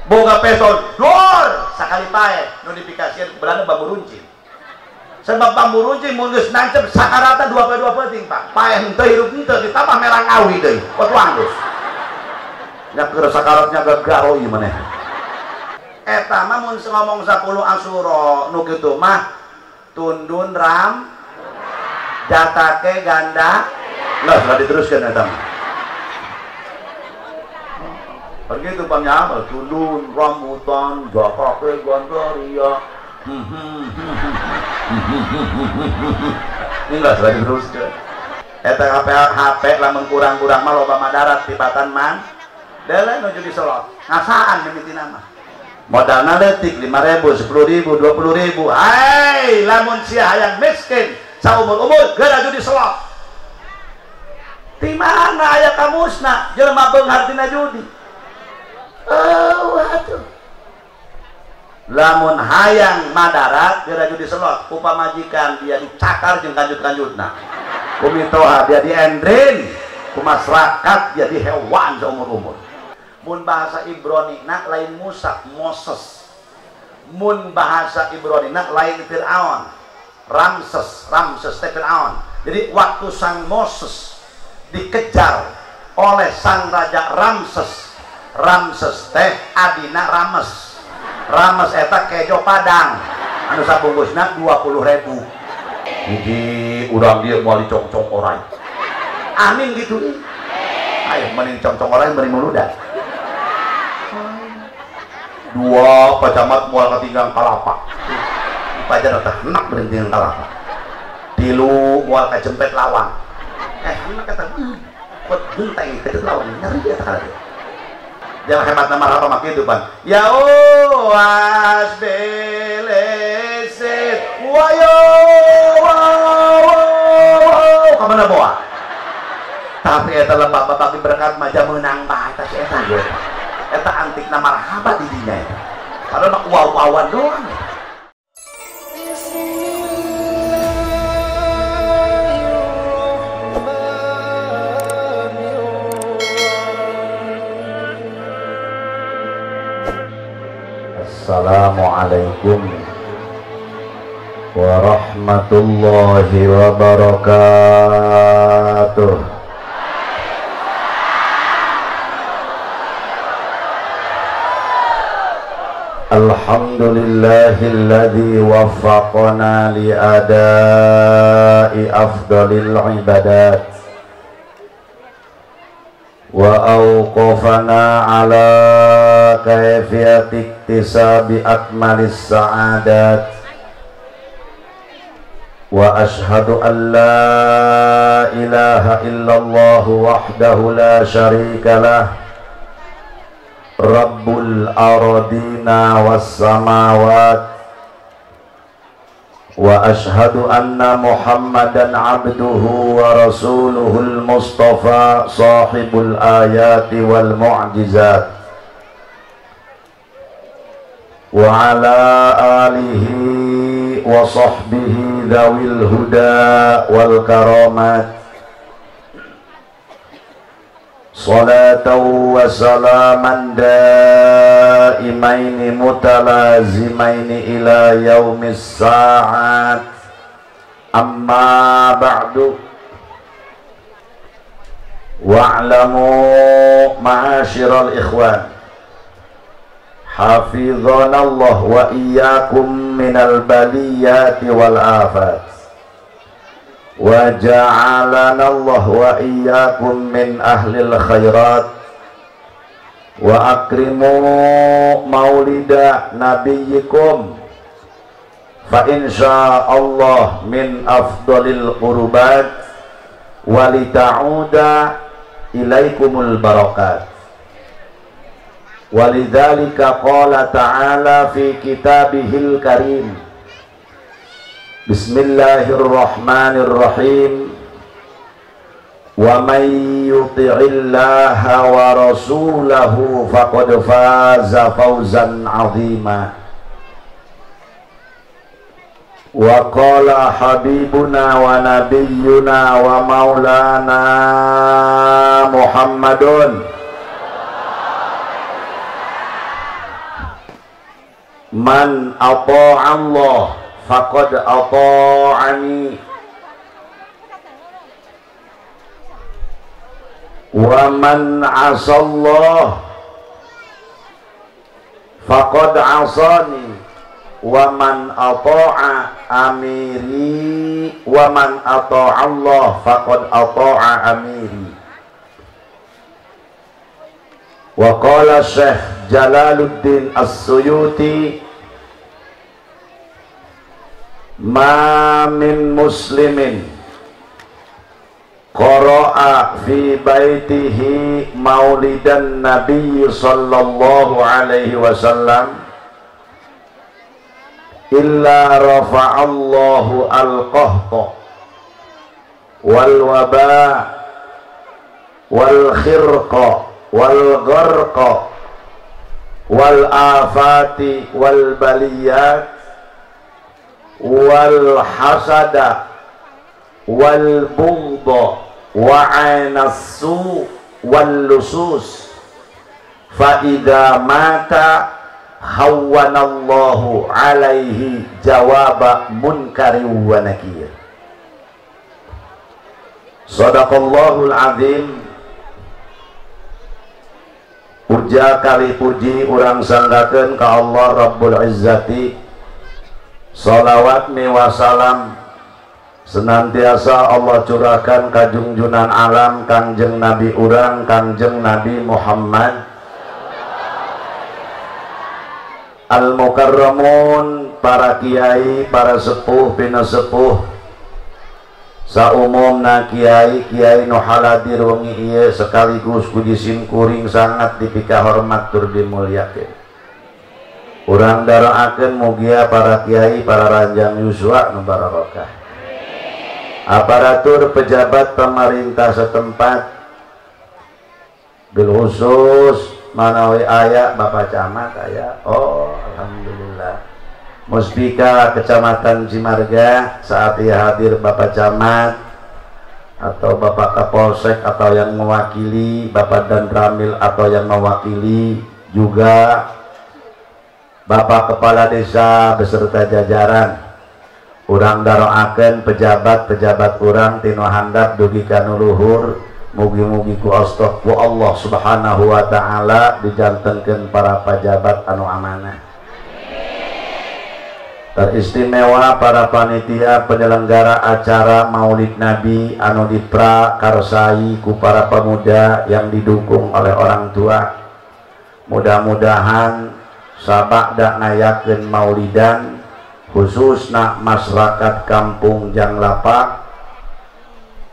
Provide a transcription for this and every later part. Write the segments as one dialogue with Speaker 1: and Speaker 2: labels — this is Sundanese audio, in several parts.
Speaker 1: Boga pistol, dor sakali pae nu dipikasieun ku Belanda bambu runcing. Sebab bambu runcing mun geus nancep sakarata 2 poe 2 peuting, Pak. Pae henteu hirup henteu ditambah merang awi deui. Potuang geus. Nya keur sakaratnya gagaro ieu maneh. Eta mah mun ngomong 10 Asyura nu kitu mah tundun ram jatake ganda. Lah sudah diteruskeun eta mah. Begitu bang nyamal tundun rambutan jatake ganda ria. Ini enggak sudah diteruskeun. Eta HP lamun kurang-kurang mah loba madarat tibatan man. Dele nuju diselot. Ngasaan mimitina mah. Modalna leutik 5.000, 10.000, 20.000. Hai, lamun sia hayang miskin saumur-umur geura judi slot. Di mana aya kamusna jelema beunghar tina judi? Oh, atuh. Lamun hayang madarat geura judi slot, ku pamajikan dia dicakar jeung kanjut-kanjutna. Ku mitoha dia diendrin, ku masyarakat dia dihewan saumur-umur. Mun bahasa Ibrani nak lain Musa, Moses. Mun bahasa Ibrani nak lain Fir'aun, Ramses, Ramses teh Fir'aun. Jadi waktu sang Moses dikejar oleh sang raja Ramses, Ramses teh adina Rames. Rames eta kejo Padang anu sabungkusna 20.000. Hiji urang dieu moal dicongcong orai. Amin gitu. Ayo mending congcong orai mending muludan. Dua pacamat mual ketinggang kalapa. Pajar teh enak berhenti kalapa. Tilu mual kajempet lawang. Enak kata buat genteng kejut lawang nyeri eta kana. Jangan hemat nama apa mak itu pan. Ya was beleset wayo wow ka mana bawa? Tapi eta lembah bapak berkat maja meunang bae eta si eta ge. Eta antik na marhaba di dinya eta. Padahal mah waw-wawan doang. Assalamualaikum warahmatullahi wabarakatuh. Alhamdulillahilladzi waffaqana li adai afdalil ibadat wa awqafana ala kayfiyati iktisabi akmalis sa'adat wa ashhadu an la ilaha illallah wahdahu la syarika lah Rabbul aradina was samawat wa ashhadu anna Muhammadan abduhu wa rasuluhul mustafa sahibul ayati wal mu'jizat wa ala alihi wa sahbihi dzawil huda wal karamat. Salatan wa salaman daimaini mutalazimaini ila yaumis sa'at. Amma ba'du. Wa'lamu ma'asyiral ikhwan hafizanallah wa iyyakum minal baliyati wal afat wa ja'alana Allah wa iyyakum min ahlil khairat wa akrimu maulida nabiyyikum fa insyaallah min afdalil qurbat wa lita'uda ilaikumul barakat. Walidzalika qala ta'ala fi kitabihil karim. Bismillahirrahmanirrahim. Wa may yuti'illaha wa rasulahu faqad faza fawzan 'azima. Wa qala habibuna wa nabiyyuna wa maulana Muhammadun Man ata'a Allah faqad ata'ani wa man 'asallah faqad 'asani wa man ata'a amiri wa man ata'a Allah faqad ata'a amiri. Wa qala Syekh Jalaluddin As-Suyuti, ma min muslimin qara'a fi baitihi maulidan nabiy sallallahu alaihi wasallam illa rafa'allahu al-qahta wal waba wal khirqa wal gharqa wal afati wal baliyat wal hasada wal bughdha wa 'anas-su wal lusus fa idza mata hawwanallahu alaihi jawaba munkari wa nakir. Sadaqallahul azim. Puja kali puji urang sanggakeun ka Allah Rabbul Izzati. Salawat mi wasalam senantiasa Allah curahkan ka junjunan alam Kangjeng Nabi urang Kangjeng Nabi Muhammad al-mukarramun, para kiai, para sepuh, pinasepuh, saumumna kiai, kiai nu haladir wengi ieu sekaligus ku disimkuring sangat dipikahormat tur dimuliakeun. Urang daroakeun mugia para kiai, para ranjang yuswa nu barokah. Aparatur pejabat pemerintah setempat bil khusus manawi aya Bapak Camat aya, oh alhamdulillah. Muspika Kecamatan Cimarga saat ia hadir Bapak Camat atau Bapak Kapolsek atau yang mewakili, Bapak Danramil atau yang mewakili, juga Bapak Kepala Desa beserta jajaran. Urang daroakeun pejabat-pejabat urang tinu handap dugi ka nu luhur, mugi-mugi ku Allah ku Allah Subhanahu wa taala dijantenkeun para pejabat anu amanah. Teristimewa para panitia penyelenggara acara Maulid Nabi anu diprakarsai ku para pemuda yang didukung oleh orang tua. Mudah-mudahan sabada ngayakeun maulidan khususna masyarakat kampung Janglapak,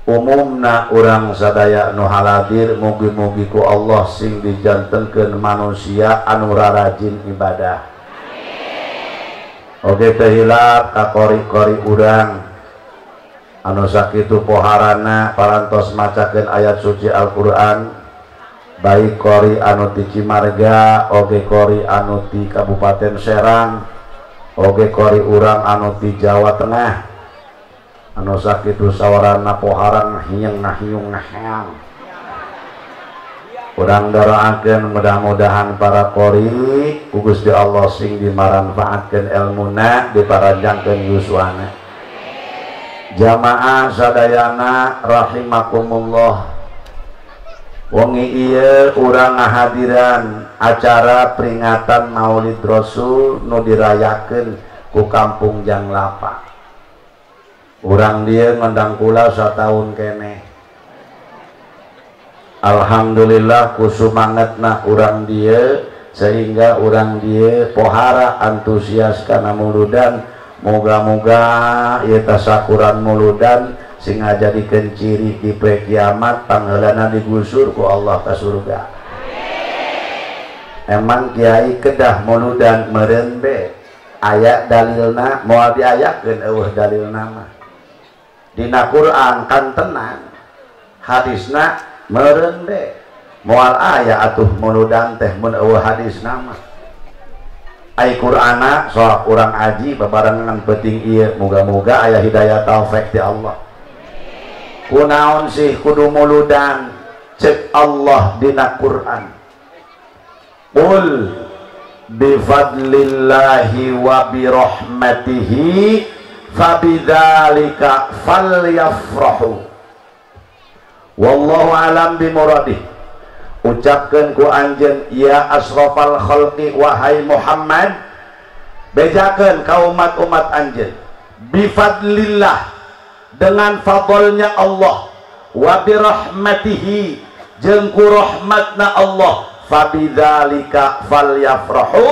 Speaker 1: umumna urang sadaya nu haladir, mugi-mugi ku Allah sing dijantenkeun manusia anu rarajin ibadah. Oke teu hilap ka kori-kori urang anu sakitu poharana parantos macakeun ayat suci Al-Qur'an, baik kori anu ti Cimarga, oge kori anu ti Kabupaten Serang, oge kori urang anu ti Jawa Tengah anu sakitu sawarana poharang hieng ngahiung ngaheang. Urang doakeun mudah-mudahan para kori ku Gusti Allah sing dimanfaatkeun elmuna, diparanjangkeun yuswana. Jamaah sadayana rahimakumullah, wengi ieu urang ngahadiran acara peringatan Maulid Rasul nu dirayakeun ku kampung Janglapak. Urang dieu ngondang kula sataun keneh. Alhamdulillah ku sumangetna urang dieu sehingga urang dieu pohara antusias kana muludan. Moga-moga ieu tasakuran muludan sing ngajadikeun ciri di poe kiamat pangheulana digusur ku Allah ka surga. Emang kiai kedah muludan meureun be aya dalilna, moal diayakeun eueuh dalilna mah. Dina Quran kan tenang, hadisna meureun be moal aya atuh muludan teh mun eueuh hadisna mah. Ai Qur'ana sok urang aji babarengan penting ieu, moga-moga aya hidayah taufik ti Allah. Kunaon sih kudu muludan? Cek Allah dina Quran, Qul Bifadlillahi wa birahmatihi fabidzalika falyafrahu. Wallahu alam bimuradih. Ucapkeun ku anjeun ya asrafal khalqi wahai Muhammad, bejakeun ka umat-umat anjeun bifadlillah, dengan fadlnya Allah, wa birahmatihi, jeung ku rahmatna Allah, fabidzalika falyafrahu,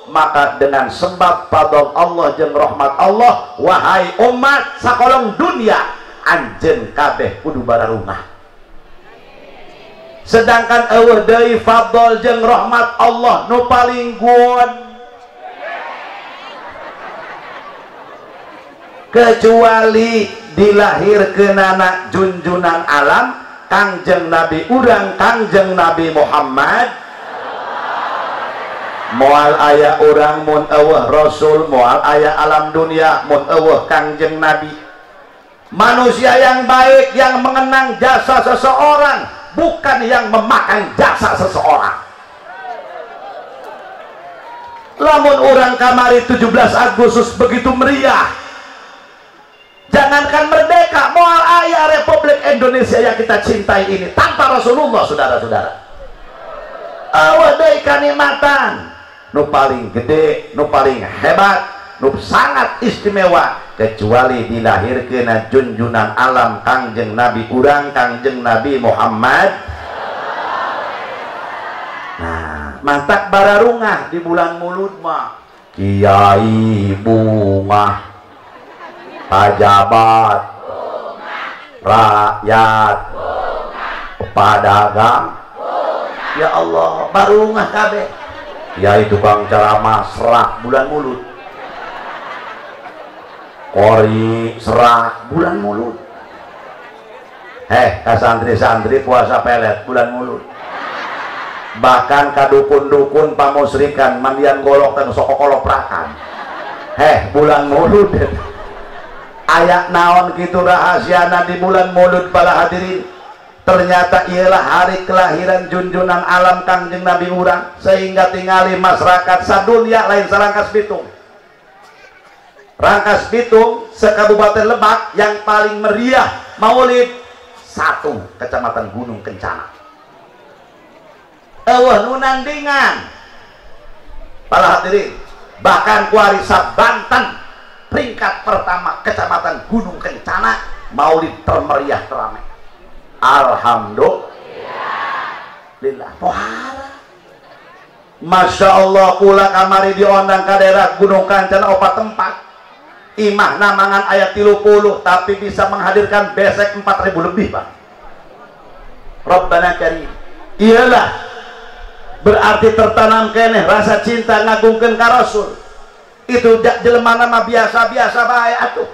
Speaker 1: maka dengan sebab fadl Allah jeung rahmat Allah, wahai umat sakolong dunia, anjeun kabeh kudu bararungah. Sedangkan eueuh deui fadl jeung rahmat Allah nu paling good kecuali dilahirkeunana junjunan alam Kangjeng Nabi urang Kangjeng Nabi Muhammad. Moal aya urang mun eueuh Rasul, moal aya alam dunia mun eueuh Kangjeng Nabi. Manusia yang baik yang mengenang jasa seseorang, bukan yang memakan jasa seseorang. Lamun urang kamari 17 Agustus begitu meriah, jangankan merdeka, moal aya Republik Indonesia yang kita cintai ini tanpa Rasulullah, saudara-saudara. Eueuh deui kanikmatan nu paling gede, nu paling hebat, nu sangat istimewa kecuali dilahirkeun junjunan alam Kangjeng Nabi urang Kangjeng Nabi Muhammad. Nah, mantak bararungah di bulan Mulud mah kiai bungah, pejabat rakyat, pedagang, ya Allah, barungah kabeh. Kiai tukang ceramah serak bulan Mulud, kori serak bulan Mulud, ka santri-santri puasa pelet bulan Mulud, bahkan ka dukun-dukun pamusrikan mandian golok dan sokokoloprakan, bulan Mulud. Ayak naon kitu rahasiana di bulan Mulud para hadirin. Ternyata ialah hari kelahiran junjunan alam Kangjeng Nabi urang, sehingga tingali masyarakat sadunia lain sarangkas Bitung. Rangkas Bitung sekabupaten Lebak yang paling meriah maulid satu kecamatan Gunung Kencana. Eueuh nu nandingan para hadirin, bahkan kuarisa Banten peringkat pertama kecamatan Gunung Kencana maulid termeriah terame. Alhamdulillah. Pohara. Masya Allah, kula kamari diondang ke daerah Gunung Kencana opat tempat. Imah namangan ayat 30 tapi bisa menghadirkan besek 4000 lebih, Pak. Rabbana karim. Iyalah, berarti tertanam keneh rasa cinta ngagungkeun ka Rasul. Itu jelema nama biasa-biasa bae atuh.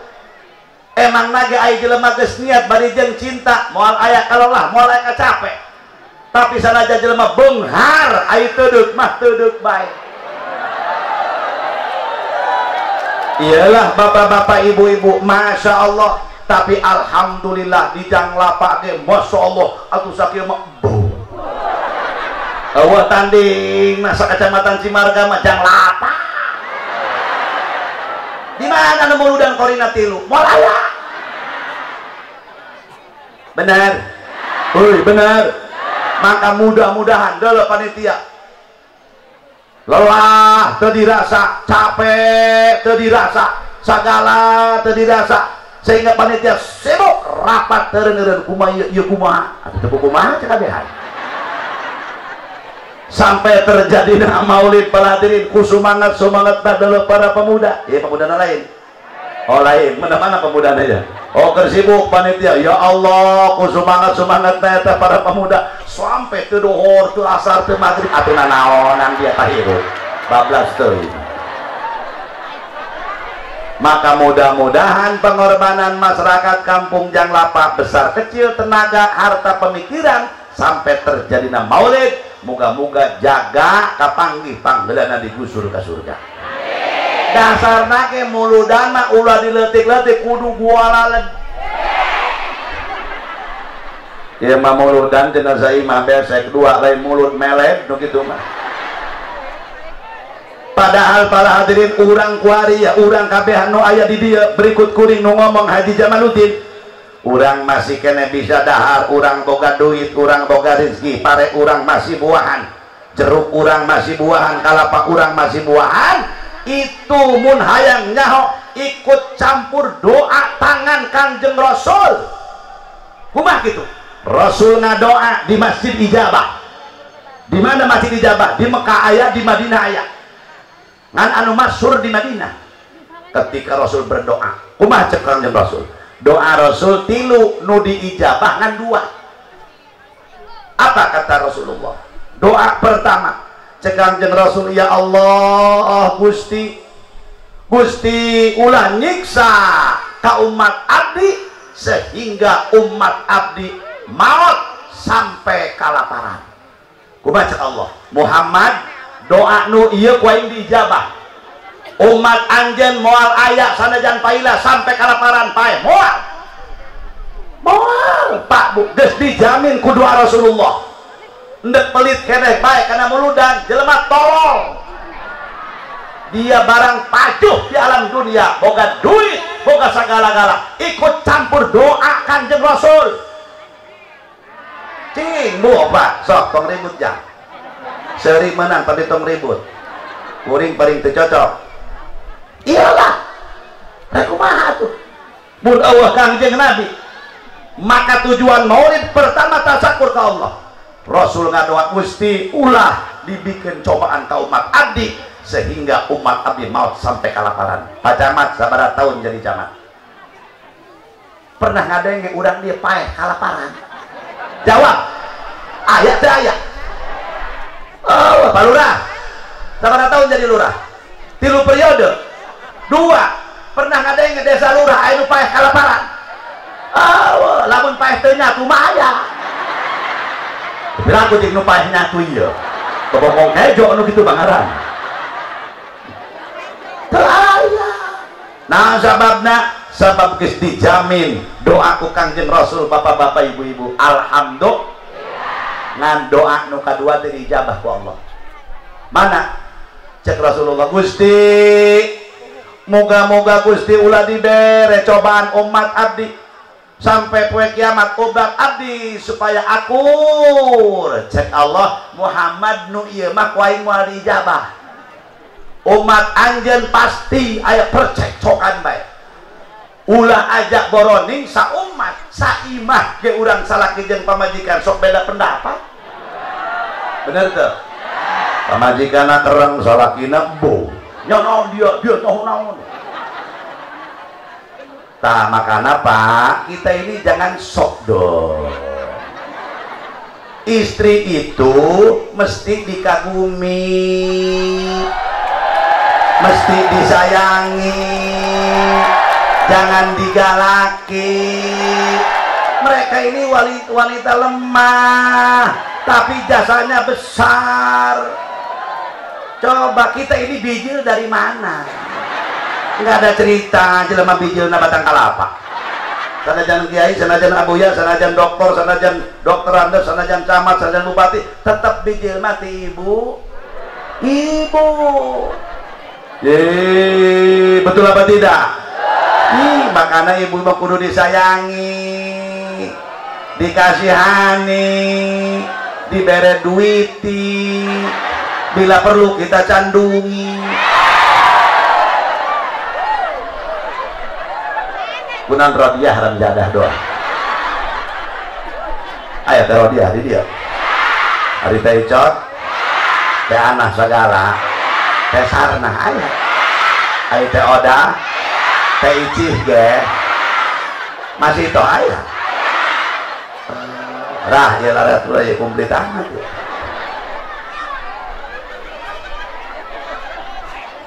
Speaker 1: Emang nage ai jelema geus niat bari jeung cinta, moal aya kalelah, moal aya capek. Tapi sanajan jelema beunghar ai teudeuk mah teudeuk bae. Iyalah bapak-bapak ibu-ibu, masya Allah. Tapi alhamdulillah di jang lapak ge, masya Allah, atuh sakieu mah eueuh tanding masa kecamatan Cimarga mah jang lapak. Di mana nu muludan korina tilu? Moal aya. Benar? Hoi, benar. Maka mudah-mudahan deuleu panitia lelah teu dirasa, capek teu dirasa, sagala teu dirasa, sehingga panitia sibuk rapat teureun-eureun kumaha ieu kumaha atuh teu kumaha cakabehan. Sampai terjadi maulid para hadirin ku semangat-semangat deuleu para pemuda. Ieu pemuda lain. Oh lain, mana-mana pemuda aja. Oh kersibuk panitia, ya Allah, ku semangat-semangat eta para pemuda sampai teu duhur, teu asar, teu maghrib atuh nanaonan dia tahirup. Bablas teuing. Maka mudah-mudahan pengorbanan masyarakat kampung Janglapa besar kecil tenaga, harta, pemikiran sampai terjadi maulid, moga-moga jaga kapanggih panggelana digusur ke surga. Dasar nake muludan mah ulah diletik-letik kudu gualalen. Ya mah muludan jenazah imah besek dua lain mulut melet nu kitu mah. Padahal para hadirin urang kuari ya, urang kabeh nu aya di dieu berikut kuring nu ngomong Haji Jamaluddin. Urang masih kene bisa dahar, urang boga duit, urang boga rezeki, pare urang masih buahan, jeruk urang masih buahan, kalapa urang masih buahan. Itu mun hayang nyaho ikut campur doa tangan Kangjeng Rasul. Kumaha gitu? Rasul ngadoa di Masjid Ijabah. Di mana Masjid Ijabah? Di Mekah aya, di Madinah aya. Ngan anu masyhur di Madinah. Ketika Rasul berdoa, kumaha cek Kangjeng Rasul? Doa Rasul tilu nu diijabah ngan dua. Apa kata Rasulullah? Doa pertama, cek Kangjeng Rasul, ya Allah Gusti, Gusti ulah nyiksa ka umat abdi sehingga umat abdi maut sampai kalaparan. Kumaha cek Allah? Muhammad, doa nu ieu ku aing diijabah. Umat anjeun moal aya sanajan paila sampai kalaparan pae moal. Moal Pak Bu geus dijamin ku doa Rasulullah. Endek pelit keneh bae kana muludan jelema tolol. Dia barang pajuh di alam dunia, boga duit, boga sagala-gala, ikut campur doa Kanjeng Rasul. Cing bu Pak, sok tong ribut ja. Seri menang tapi tong ribut. Kuring paling teu cocok. Iyalah. Rek kumaha tuh? Mun eueuh Kangjeng Nabi. Maka tujuan maulid pertama tasakur ka Allah. Rasul ngadoa Gusti ulah dibikin cobaan ka umat abdi sehingga umat abdi maut sampai kalaparan. Pak Camat sabaraha tahun jadi camat. Pernah ngadenge urang dia paeh kalaparan? Jawab. Aya teh aya. Oh, Pak Lurah. Sabaraha tahun jadi lurah? 3 periode. 2. Pernah ngadenge desa lurah aya nu paeh kalaparan? Oh, lamun paeh teu nyatu mah aya. Piraku jeung nu paeh nyatu ieu. Bobongkong hejo nu kitu bangaran. Teu aya. Nah, sababna sabab geus dijamin doa ku Kangjeng Rasul bapak-bapak ibu-ibu. Alhamdulillah. Ngan doa nu kadua teh diijabah ku Allah. Mana? Cek Rasulullah, Gusti, moga-moga Gusti ulah dibere cobaan umat abdi sampai poe kiamat umat abdi supaya akur. Cek Allah, Muhammad nu ieu mah ku aing moal diijabah. Umat anjeun pasti aya percekcokan bae. Ulah ajak boroning sa umat, sa imah ge urang salaki jeung pamajikan sok beda pendapat. Bener teu? Pamajikanna kereng salakina embo. Nya naon dia, dia naon naon. Tah makana Pak, kita ini jangan sok dong. Istri itu mesti dikagumi, mesti disayangi, jangan digalaki. Mereka ini wanita lemah, tapi jasanya besar. Coba kita ini bijil dari mana? Nggak ada cerita jelema bijilna batang kalapa. Sanajan kiai, sanajan abuya, sanajan dokter, sanajan dokter anda, sanajan camat, sanajan bupati, tetap bijil mati ibu. Ibu. Ye, betul apa tidak? Ih, makanya ibu mah kudu disayangi, dikasihani, dibere duiti, bila perlu kita candungi. Kunan rodiah ramjadah doa. Ayat teh rodiah di dia. Hari teh icot, teh anah segala, teh sarnah ayat. Ayat teh oda, teh icih ge, masih toh ayat. Rah ya larat ulah ya komplit amat ya.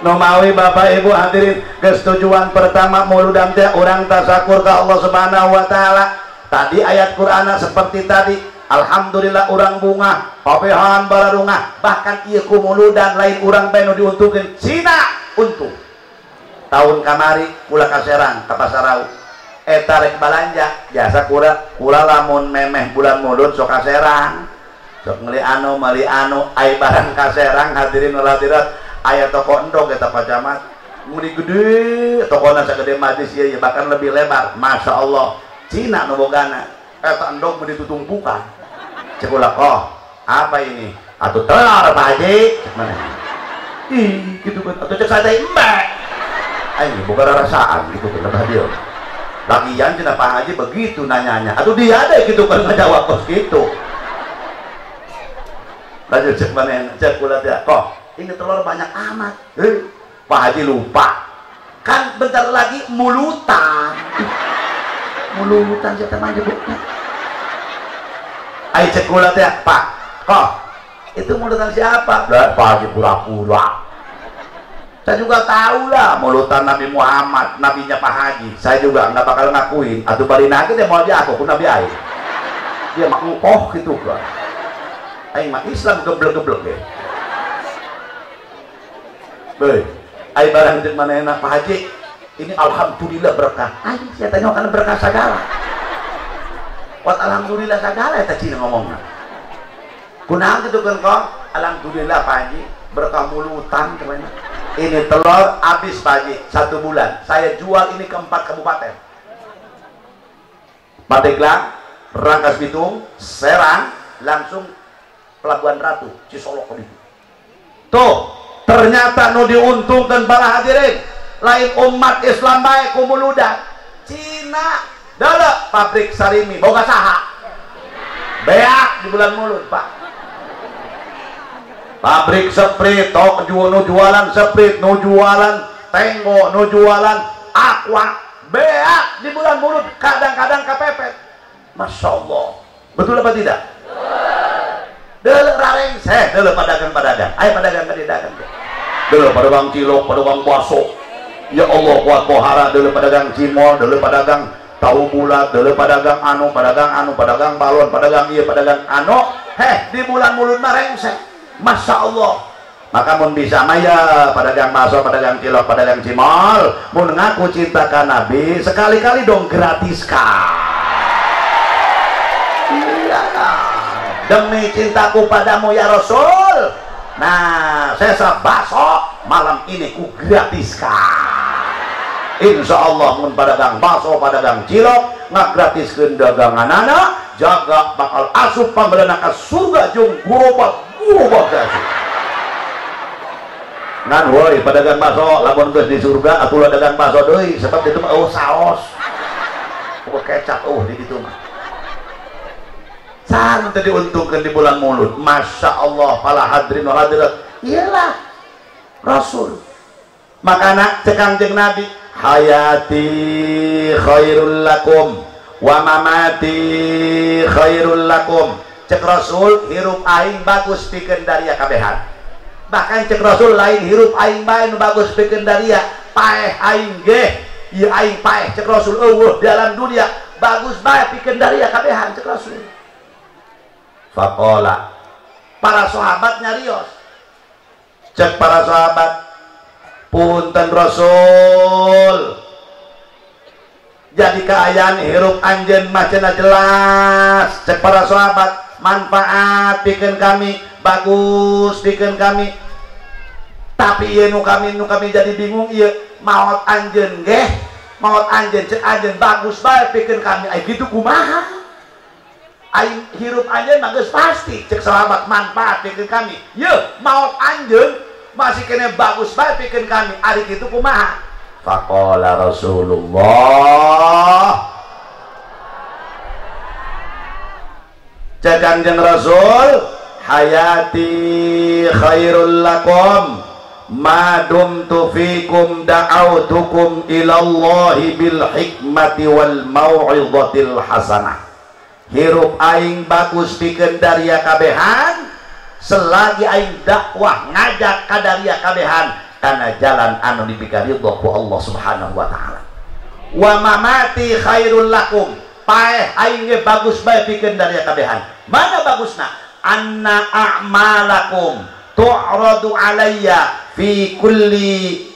Speaker 1: Nomawi Bapak Ibu hadirin, kesetujuan pertama muludan teh urang tasakur ka Allah Subhanahu wa taala. Tadi ayat Qur'an seperti tadi, alhamdulillah urang bunga, papehan balarungah, bahkan ieu ku muludan lain urang bae nu diuntungkeun, Cina untung. Tahun kamari kula ka Serang ka Pasarau. Eta rek balanja, biasa kula lamun memeh bulan mulud sok ka Serang. Sok meuli anu, meuli anu, ai barang ka Serang hadirin wal hadirat. Aya toko endog eta Pak Camat muni gede tokona sagede majlis ieu bahkan lebih lebar. Masya Allah Cina nu bogana eta endog muni tutumpukan. Cek ulah oh apa ini atuh telur Pak Haji cek mana ih gitu kan atuh cek saya teh embek aing boga rarasaan gitu kan lebah dia lagian cenah Pak Haji begitu nanyanya atuh dia deh gitu kan ngajawab kos gitu. Lanjut cek mana cek ulah teh kok ini telur banyak amat. Pak Haji lupa kan bentar lagi mulutan mulutan saya teman jebuknya ayo cek gula teh Pak kok itu mulutan siapa? Lah Pak Haji pura-pura saya juga tahu lah mulutan Nabi Muhammad nabinya Pak Haji saya juga nggak bakal ngakuin atau bari nage dia mau aja aku pun Nabi aing dia mah oh gitu kan aing mah Islam geblek-geblek deh. Baik, ayo barang di mana enak Pak Haji ini alhamdulillah berkah. Ayo saya tanya kan berkah segala. Wat alhamdulillah segala eta Cina ngomongna. Kunaon kitu kan kok? Alhamdulillah Pak Haji berkah mulutan kemana? Ini telur habis Pak Haji 1 bulan. Saya jual ini ke 4 kabupaten. Pandeglang, Rangkas Bitung, Serang, langsung Pelabuhan Ratu, Cisolok itu. Tuh ternyata nu diuntungkan para hadirin lain umat Islam baik kumuludan Cina dalam pabrik sarimi boga saha beak di bulan mulut Pak pabrik seprit tok nu jualan seprit nu jualan tenggo nu jualan aqua beak di bulan mulut kadang-kadang kepepet. Masya Allah betul apa tidak? Dele rarengseh dele padagang-padagang ayo padagang padagang dele pedagang cilok pedagang bakso ya Allah kuat pohara dele pedagang cimol dele pedagang tahu bulat dele pedagang anu pedagang anu pedagang balon pedagang iya pedagang anu heh di bulan mulut mah rengseh. Masya Allah maka mun bisa maya pedagang bakso pedagang cilok pedagang cimol mun ngaku cinta ka Nabi sekali-kali dong gratiskan. Demi cintaku padamu ya Rasul. Nah, saya bakso malam ini ku gratiskan. Insya Allah mun pedagang bakso, pedagang cilok ngagratiskeun daganganana, jaga bakal asup pambelana ka surga jeung gerobak-gerobak asup. Ngan woi pedagang bakso lamun geus di surga atuh dagang bakso deui sebab itu mah eueuh saos. Eueuh kecap eueuh di ditu mah. Sangat diuntungkan di bulan mulut. Masya Allah para hadirin wal hadirat iyalah Rasul makana cek Kangjeng Nabi hayati khairul lakum wa mamati khairul lakum. Cek Rasul hirup aing bagus pikeun daria kabehan. Bahkan cek Rasul lain hirup aing bae nu bagus pikeun daria paeh aing ge ieu aing paeh cek Rasul eueuh dalam dunia bagus bae pikeun daria kabehan cek Rasul. Faqala para sahabat nyarios cek para sahabat punten Rasul jadi keayaan hirup anjeun mah cenah jelas cek para sahabat manfaat pikeun kami bagus pikeun kami tapi ieu nu kami jadi bingung ieu maot anjeun geh maot anjeun cek anjeun bagus bae pikeun kami ai kitu kumaha aing hirup anjeun mah geus pasti cek sahabat manfaat pikeun kami ye maot anjeun masih kene bagus bae pikeun kami ari kitu kumaha? Faqala Rasulullah cek Kangjeng Rasul hayati khairul lakum ma dumtu fikum da'autukum ilallahi bil hikmati wal mau'izatil hasanah. Hirup aing bagus pikeun daria kabehan selagi aing dakwah ngajak ka daria kabehan kana jalan anu dipikaridho ku Allah Subhanahu wa taala. Wa mamati khairul lakum paeh aing ge bagus bae pikeun daria kabehan. Mana bagusna? Anna a'malakum tu'radu alayya fi kulli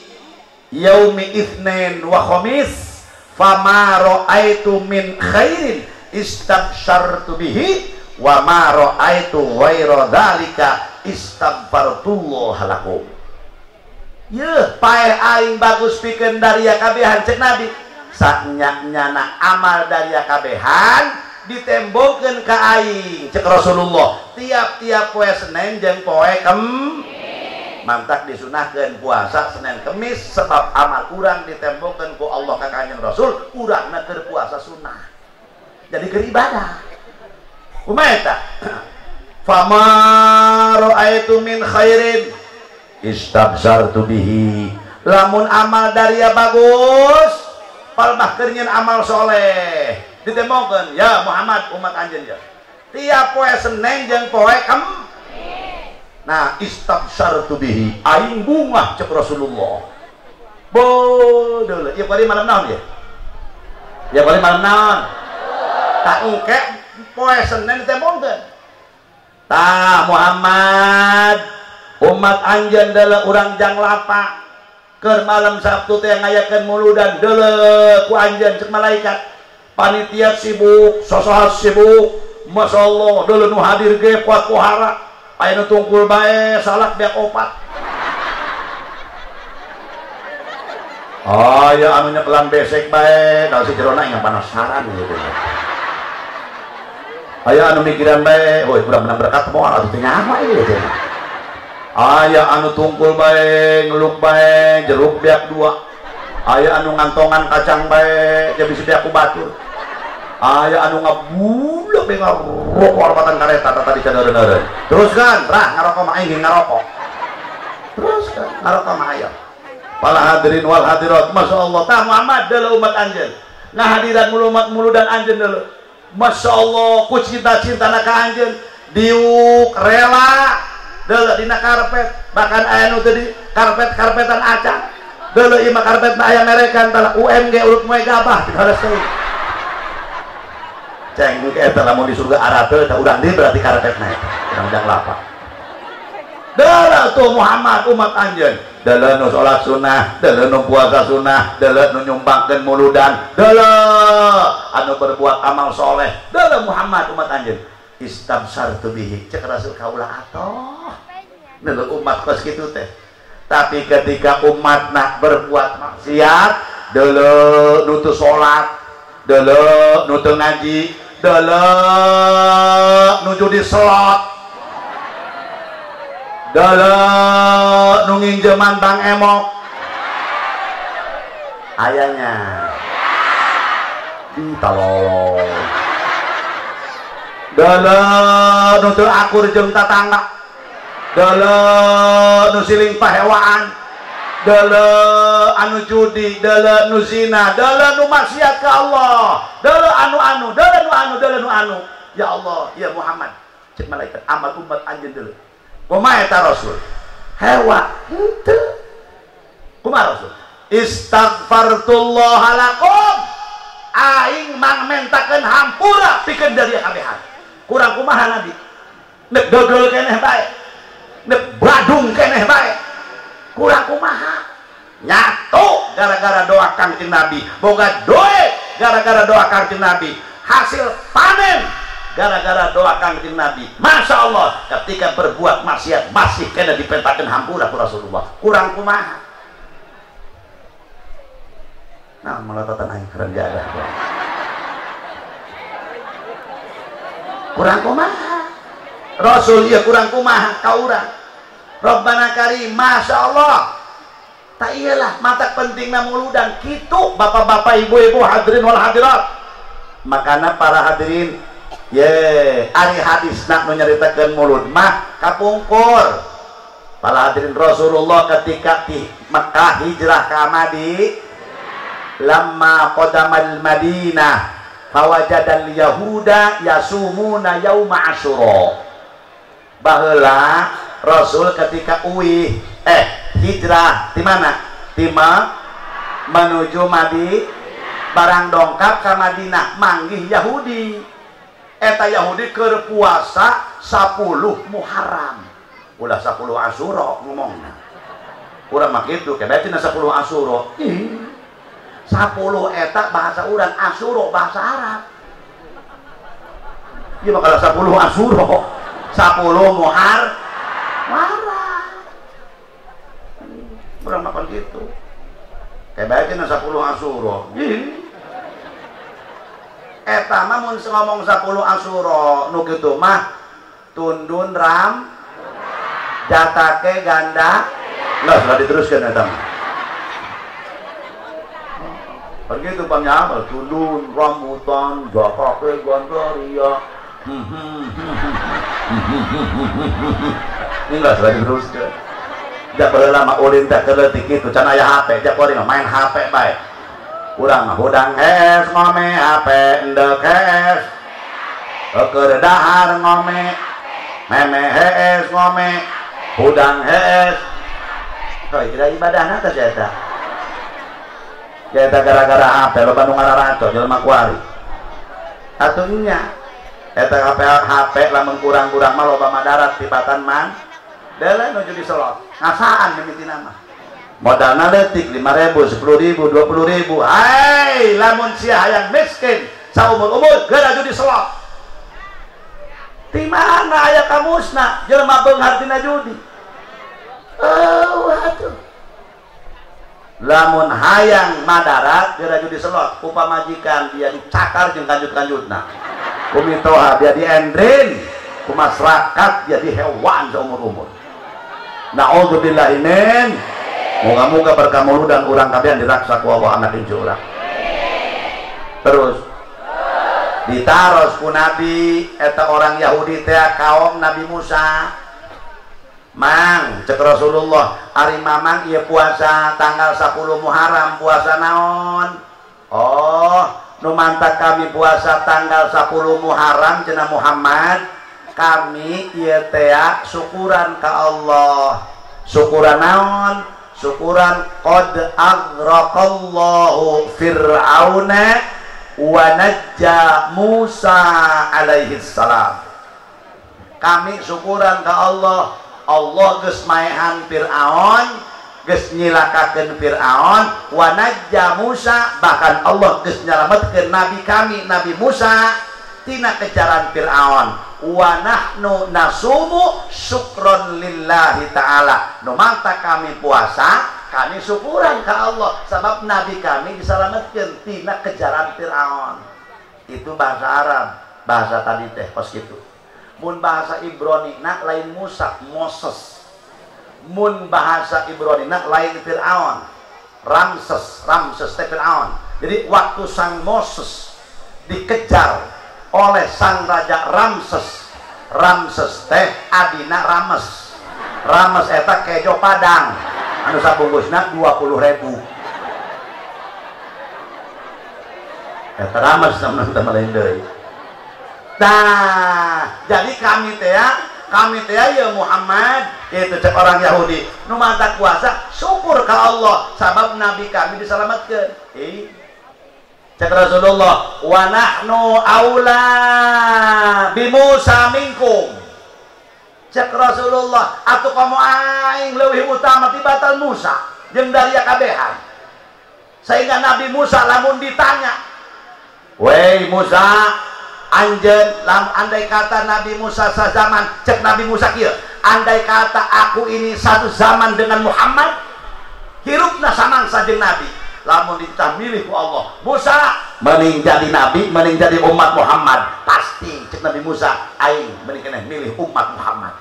Speaker 1: yaumi itsnain wa khamis fama ra'aitu min khairin istabsyartu bihi wa ma ra'aitu ghaira dzalika istaghfartullah lakum. Yeuh paeh aing bagus pikeun daria kabehan cek Nabi. Saknya-nyana amal daria kabehan ditembongkeun ka aing cek Rasulullah. Tiap-tiap poe Senin jeung poe Kemis. Mantak disunahkeun puasa Senin Kemis sebab amal urang ditembongkeun ku Allah ka Kanjeng Rasul, urangna keur puasa sunnah. Jadi keur ibadah. Kumaha eta? Fama ra'aitu min khairin istabsartu bihi. Lamun amal daria bagus, palmah keur nyeun amal soleh ditembongkeun ya Muhammad umat anjeun ya. Tiap poe Senin jeung poe Kemis. Nah, istabsartu bihi aing bungah cek Rasulullah. Bodoh, ieu bari malam naon ya? Ya bari malam naon? Tak engke poe Senin ditembongkeun. Tah Muhammad umat anjeun deuleu urang jang lapak keur malam Sabtu teh ngayakeun muludan deuleu ku anjeun cek malaikat. Panitia sibuk, sosohat sibuk, masyaallah deuleu nu hadir ge kuat pohara. Aya nu tungkul bae salak beak opat. Aya anu nyekelan besek bae, da si jerona yang penasaran gitu. Aya anu mikiran bae, hoi urang menang berkat moal atuh teh nyawa ieu teh. Aya anu tungkul bae, ngeluk bae, jeruk beak dua. Aya anu ngantongan kacang bae, ja bisi beak ku batur. Aya anu ngabulek bae ngarokok alepatan kareta tadi cadeureun-eureun. Teruskan, rah ngarokok mah aing ngarokok. Teruskan ngarokok mah aya. Para hadirin wal hadirat, masyaallah tah Muhammad deuleu umat anjeun. Ngahadiran muludan anjeun deuleu. Masyaallah ku cinta-cintana ka anjeun diuk rela deuleu dina karpet, bahkan aya nu teu di karpet-karpetan acan. Deuleu ieu mah karpetna aya merekan tah UMG urut moe gabah dihareus teuing. Ceng eta lamun di surga arate tah urang deui berarti karpetna eta. Urang jang lapak. Deuleu tuh Muhammad umat anjeun. Deuleu nu salat sunnah, deuleu nu puasa sunnah, deuleu nu nyumbangkeun muludan, deuleu anu berbuat amal soleh, deuleu Muhammad umat anjeun. Istabsartu bihi cek Rasul kaula atoh. Deuleu umat kos kitu teh. Tapi ketika umat nak berbuat maksiat, deuleu nu teu salat, deuleu nu teu ngaji, deuleu nu judi slot, deuleu nu nginjeman Bang Emok, ayahnya ditolong, deuleu nu teu akur jeung tatangga, deuleu nu siling pahewaan, deuleu anu judi, deuleu nu zina, deuleu nu maksiat ka Allah, deuleu anu-anu, deuleu nu anu, deuleu nu anu. Ya Allah, ya Muhammad, cek malaikat amal umat anjeun deuleu. Kumaha eta Rasul? Hewa henteu. Kumaha Rasul? Istaghfartullah lakum. Aing mangmentakeun hampura pikeun dari kabehan. Kurang kumaha Nabi? Nek dodol keneh bae. Nek badung keneh bae. Kurang kumaha? Nyatu gara-gara doa Kangjeng Nabi. Boga doe gara-gara doa Kangjeng Nabi. Hasil panen gara-gara doa Kangjeng Nabi. Masya Allah, ketika berbuat maksiat masih kena dipentakan hampura ku Rasulullah. Kurang kumaha? Nah, melototan aing keren jadah. Kurang kumaha? Rasul ieu kurang kumaha ka urang. Rabbana karim, Masya Allah. Tak iyalah, mata pentingna muludan kitu bapak-bapak, ibu-ibu hadirin wal hadirat. Makana para hadirin, ye, ari hadisna nu nyaritakeun mulud mah kapungkur. Para hadirin, Rasulullah ketika di Mekah hijrah ka Madinah, lamma qadamal Madinah fawajadal yahuda yasumuna yauma asyura. Baheula Rasul ketika uih hijrah di mana? Di menuju Madinah, barang dongkap ka Madinah manggih Yahudi. Eta Yahudi keur puasa 10 Muharram. Ulah 10 Asyura ngomongna. Urang mah kitu kebeh tina 10 Asyura. 10 eta bahasa urang, Asyura bahasa Arab. Ieu mah kalau 10 Asyura, 10 Muharram. Urang makan gitu. Kayak bae cenah 10 Asyura. Ih. Eta mah mun ngomong 10 Asyura nu kitu mah tundun ram jatake ganda. Enggak sudah diteruskan eta mah. Begitu pangnya tundun rambutan jatake ganda ria. Ini enggak sudah diteruskan. Jak baheula mah ulin teh leutik kitu can aya HP, jak kuring main HP bae. Urang mah hudang hees ngome HP endek hees. Keur dahar ngome meme hees ngome hudang hees. Heuh, ira ibadahna teh eta. Ya eta gara-gara HP loba nu ngararaco jelema kuari. Atuh nya eta HP lamun kurang-kurang mah loba madarat tibatan man. Dele nuju di selot ngasaan mimitina mah modalna leutik 5.000, 10.000, 20.000. Hai lamun sia hayang miskin saumur-umur geura judi selot. Ti mana aya kamusna jelema beunghar tina judi. Oh atuh lamun hayang madarat geura judi selot, ku pamajikan dia dicakar jeung kanjut-kanjutna, ku mitoha dia diendrin, ku masyarakat dia dihewan saumur-umur. Na'udzubillahi min. Moga-moga berkah dan urang kabehan diraksa ku Allah anak incu urang. Terus ditaros ku Nabi eta orang Yahudi teh kaum Nabi Musa. Mang cek Rasulullah, ari mamang ieu puasa tanggal 10 Muharram puasa naon? Oh, nu mantak kami puasa tanggal 10 Muharram cenah Muhammad, kami ieu teh syukuran ka Allah. Syukuran naon? Syukuran qad aghraqallahu fir'auna wa najja Musa alaihi salam. Kami syukuran ka Allah, Allah geus maehan Fir'aun, geus nyilakakeun Fir'aun, wa najja Musa, bahkan Allah geus nyalametkeun nabi kami Nabi Musa tina kejaran Fir'aun. Wa nahnu nasumu syukron lillahi ta'ala. Nu manta kami puasa, kami syukuran ka Allah sebab nabi kami diselamatkan tina kejaran Fir'aun. Itu bahasa Arab, bahasa tadi teh kos kitu. Mun bahasa Ibrani nak lain Musa, Moses. Mun bahasa Ibrani nak lain Fir'aun, Ramses, Ramses teh Fir'aun. Jadi waktu sang Moses dikejar oleh sang raja Ramses, Ramses teh adina Rames, Rames eta kejo Padang anu sabungkusna 20.000. Eta Rames namna teh lain deui. Nah, jadi kami teh ya Muhammad itu cek orang Yahudi nu mata kuasa syukur ka Allah sabab nabi kami diselamatkeun. Cek Rasulullah, wa nahnu aula bi Musa minkum. Cek Rasulullah, atuh kamu aing leuwih utama tibatan Musa jeung daria kabehan. Sehingga Nabi Musa lamun ditanya, "Wei Musa, anjeun lam andai kata Nabi Musa sazaman," cek Nabi Musa kieu, "andai kata aku ini satu zaman dengan Muhammad, hirupna samangsa jeung Nabi." Lamun ditah milih ku Allah, Musa mending jadi nabi, mending jadi umat Muhammad. Pasti cek Nabi Musa, aing mending keneh milih umat Muhammad.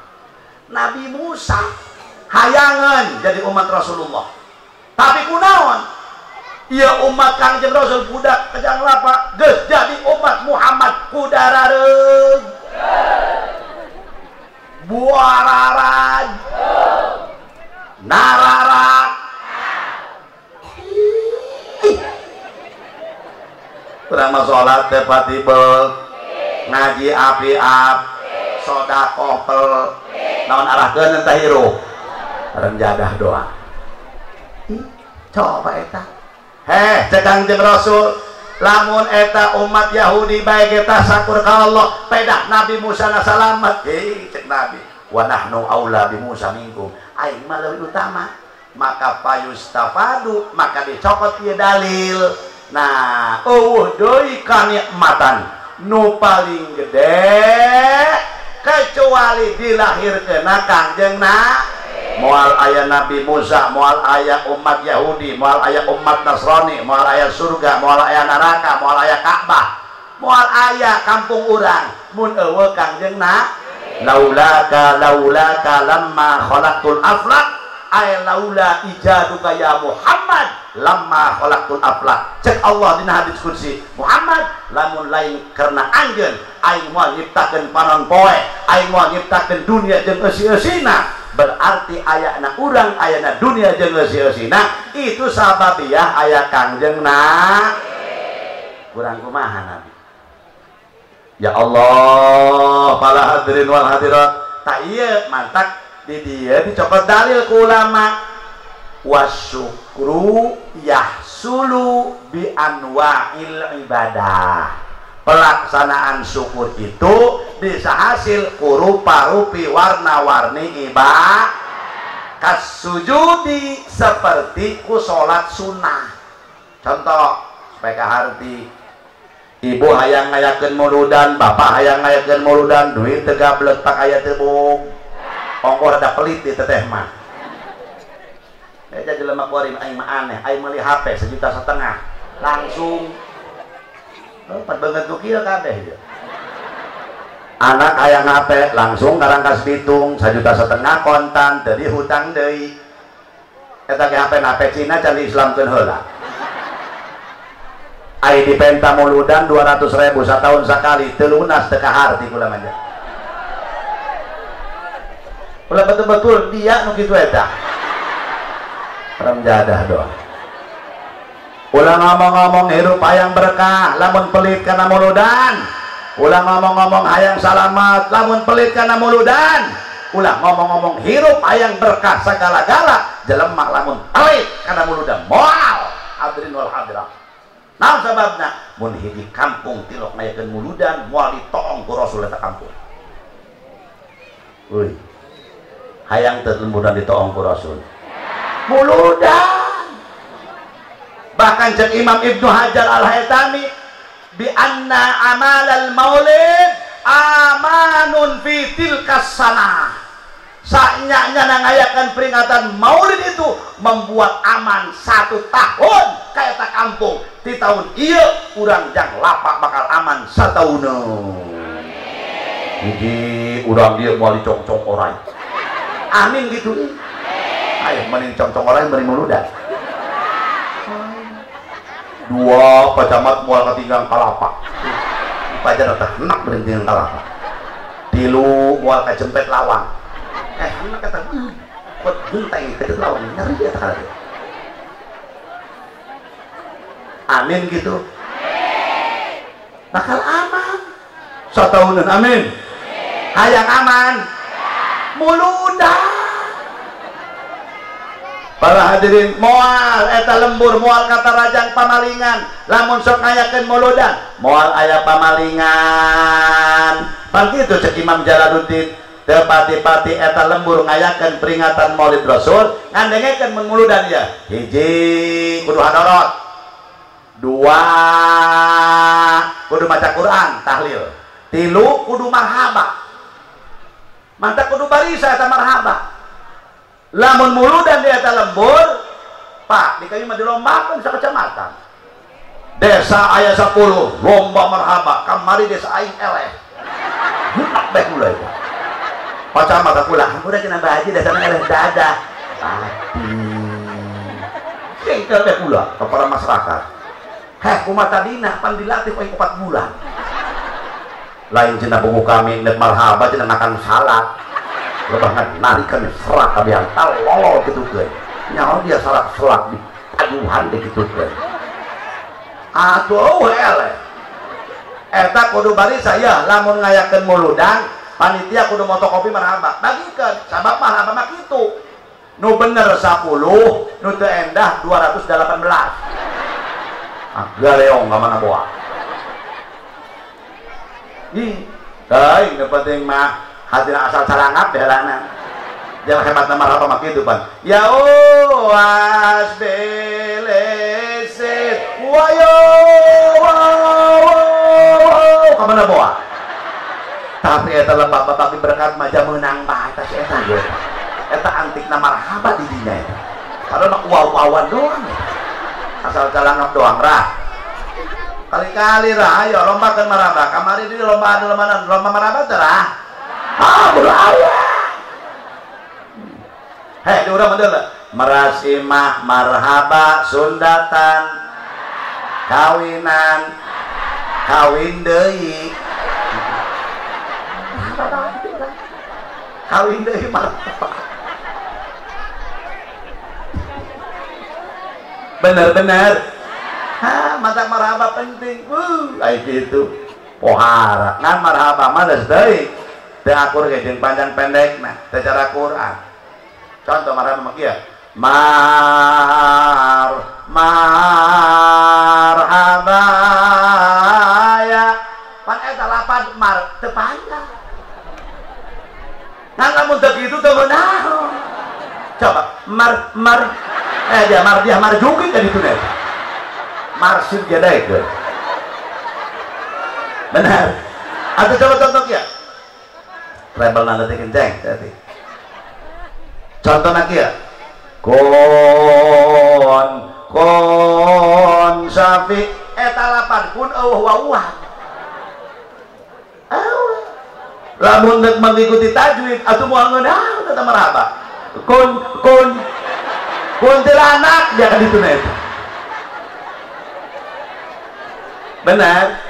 Speaker 1: Nabi Musa hayangan jadi umat Rasulullah. Tapi kunaon? Ieu umat Kangjeng Rasul budak kejang lapa geus jadi umat Muhammad kudarareug. Buararad. Nararak. Urang mah salat teh patibel, ngaji api-ap, sedekah pel, naon arahkeun entah hirup. Bareng jadah doa. Coba eta. Heh, cek Kangjeng Rasul, lamun eta umat Yahudi bae ge tasakur ka Allah, pedah Nabi Musa na salamet. Cek Nabi, wa nahnu aula bi Musa minkum. Aing mah leuwih utama. Maka payustafadu, maka dicokot ieu dalil. Nah, eueuh deui kanikmatan nu paling gede kecuali dilahirkeun Kangjeng Nabi. Moal aya Nabi Musa, moal aya umat Yahudi, moal aya umat Nasrani, moal aya surga, moal aya neraka, moal aya Ka'bah, moal aya kampung urang mun eueuh Kangjeng laulaka laulaka lamma khalaqtul aflaq ay laula ijaduka ya Muhammad lamma khalaqtul aflaq. Cek Allah dina hadis qudsi, Muhammad lamun lain karena anjeun aing moal nyiptakeun panon poe, aing moal nyiptakeun dunia jeung eusi-eusina. Berarti ayana urang ayana dunia jeung eusi-eusina itu sababiah aya Kangjeng kurang kumaha Nabi. Ya Allah, para hadirin wal hadirat, tak iya mantak di dia dicopot dalil ku ulama wasyukru yahsulu bi anwa'il ibadah. Pelaksanaan syukur itu bisa hasil kurupa-rupi warna-warni ibadah. Kasujudi seperti ku salat sunnah. Contoh supaya kaharti, ibu hayang ngayakeun muludan, bapak hayang ngayakeun muludan, duit teu gablek pak aya teu bog. Ongkoh rada pelit di teteh mah. Eta jelema kuari aing mah aneh, aing meuli HP 1,5 juta langsung. Oh, pat banget nu kieu kabeh ieu. Anak hayang HP langsung karangkas Bitung 1,5 juta kontan jadi hutang deui. Eta ge HP Cina can diislamkeun heula. Ai dipenta muludan 200.000 satahun sakali teu lunas teu kaharti kula mah. Kula betul-betul dia nu kitu eta. Ramjadah doa. Ulah ngomong-ngomong hirup hayang berkah lamun pelit kana muludan. Ulah ngomong-ngomong hayang salamat lamun pelit kana muludan. Ulah ngomong-ngomong hirup hayang berkah sagala-gala jelema lamun pelit kana muludan moal. Hadirin wal hadirat. Nah sababna mun hiji kampung tilok ngayakeun muludan moal ditoong ku Rasul eta kampung. Euy. Hayang teu muludan ditoong ku Rasul. Muludan. Bahkan cek Imam Ibnu Hajar Al-Haytami bi anna amalal maulid amanun fi tilkas sanah. Saknya ngayakeun peringatan maulid itu membuat aman 1 tahun kayak tak kampung. Di tahun iya urang jang lapak bakal aman 1 tahun. Hiji urang dia mau dicongcong orai. Amin gitu. Ayo mending congcong orai mending muludan. 2 pacamat moal ketinggalan kalapa. Pajar teh enak mending tinggal kalapa. 3 moal kajempet lawang. Enak kata buat genteng ke lawang nyeri eta kada. Amin gitu. Bakal aman. Satahunan amin. Hayang aman. Muludan. Para hadirin moal eta lembur moal kata rajang pamalingan lamun sok ngayakeun muludan moal aya pamalingan. Pan kitu cek Imam Jalaluddin teu pati-pati eta lembur ngayakeun peringatan Maulid Rasul ngandengekeun mun muludan ya. 1 kudu hadorot, 2 kudu maca Quran tahlil, 3 kudu marhaba. Mantap kudu barisa eta marhaba. Lamun muludan di eta lembur, Pak, di kami mah dilombakeun sakecamatan. Desa aya 10, lomba marhaba, kamari desa aing eleh. Henak bae kula eta. Pacamat kula, hampura cenah Bah Haji desa eleh dadah. Aduh. Jengkel teh kula kepada masyarakat. Heh, kumaha tadina pan dilatih aing 4 bulan. Lain cenah buku kami nek marhaba cenah makan salad. Lebah narik kami serak kami yang talolol gitu kan. Nyawa dia serak-serak di pajuhan deh gitu kan. Atuh eleh. Eta kudu barisa ya lamun ngayakeun muludan panitia kudu motokopi marhaba. Bagikeun sabab marhaba mah kitu. Nu bener 10, nu teu endah 218. Ah galeong ka mana boa. Ih, teuing nu penting mah hatina asal carangap behelana. Jangan hebat nama apa mah kitu pan. Ya oas beleset wayo wow ka mana boa. Tapi eta lembah bapak berkat mah menang bae eta si eta ge. Eta antikna marhaba di dinya eta. Padahal mah waw-wawan doang. Asal calangap doang rah. Kali-kali rah, ayo lombakeun marhaba. Kamari di lomba anu mana? Lomba marhaba teh rah. Ah, bodoh aya. Hei, di urang mah deuleu. Merasimah marhaba sundatan kawinan kawin deui. Kawin deui marhaba. Bener-bener. Hah, mata marhaba penting. Ai kitu. Pohara. Ngan marhaba mah geus deui. Teu akur ge jeung panjang pendekna secara Quran. Contoh marhaba mah kieu. Mar marhaba ya. Pan eta lapan mar teu panjang. Ngan lamun teu kitu teu meunang. Coba mar mar dia mar dia mar jugi ka ditu teh. Marsid dia daekeun. Benar. Atau coba contoh kieu. Rebel nanti kenceng tadi. Contohna kieu. Kon kon safi eta lapan kun eueuh wawuhan. Eueuh. Lamun deuk mengikuti tajwid atuh moal ngeunah eta marhaba. Kun kun kuntilanak dia kan itu eta. Benar.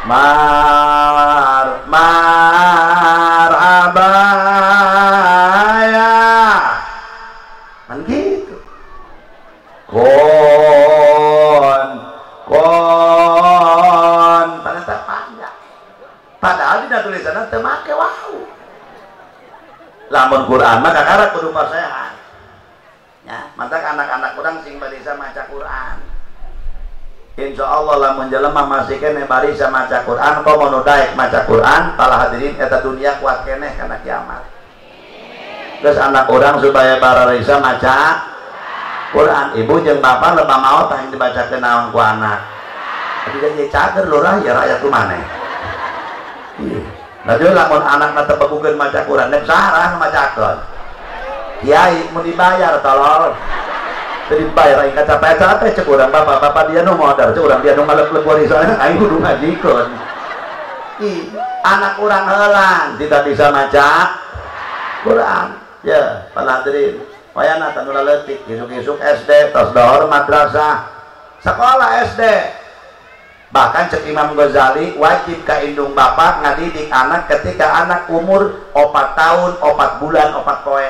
Speaker 1: Mar marhaba ya. Man gitu. Kon kon ternyata panjang. Padahal dina tulisanna teu make wau. Lamun Quran mah kakara kudu pasehan. Ya, mantak anak-anak urang sing barisa maca Quran. Insya Allah lamun jelema masih keneh barisa maca Quran, komo nu daek maca Quran, para hadirin eta dunia kuat keneh kana kiamat. Terus anak orang supaya barisa maca Quran, ibu jeung bapak lebah maot hayang dibacakeun naon ku anak. Tapi jadi cager lurah ya rakyat ku maneh. Nah jadi lamun anakna teu bebukeun maca Quran, nek sarah macakeun. Kiai mun dibayar tolol. Teu dibayar aing capek-capek cek urang bapak-bapak dia nu modal, cek urang dia nu ngalep-lep warisan aing kudu ngajikeun. Ih, anak urang heulang tidak bisa maca Quran. Ya, para hadirin, wayana tanu leutik isuk-isuk SD tos dohor madrasah, sekolah SD. Bahkan cek Imam Ghazali wajib ka indung bapak ngadidik anak ketika anak umur 4 tahun, 4 bulan, 4 poe.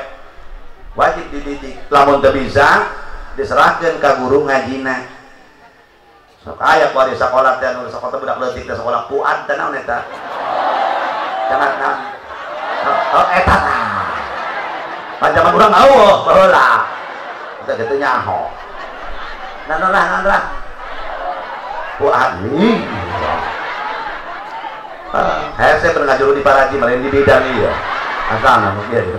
Speaker 1: Wajib dididik. Lamun teu bisa diserahkeun ka guru ngajina. Sok aya kuari sakola teh anu sakola budak leutik teh sekolah Fuad teh naon eta? Jangan naon. Oh eta tah. Panjaman urang eueuh baheula. Eta kitu nyaho. Naon lah naon lah. Fuad. Hese pernah ngajuru di Paraji mah lain di bidang ieu. Asalna nu kieu.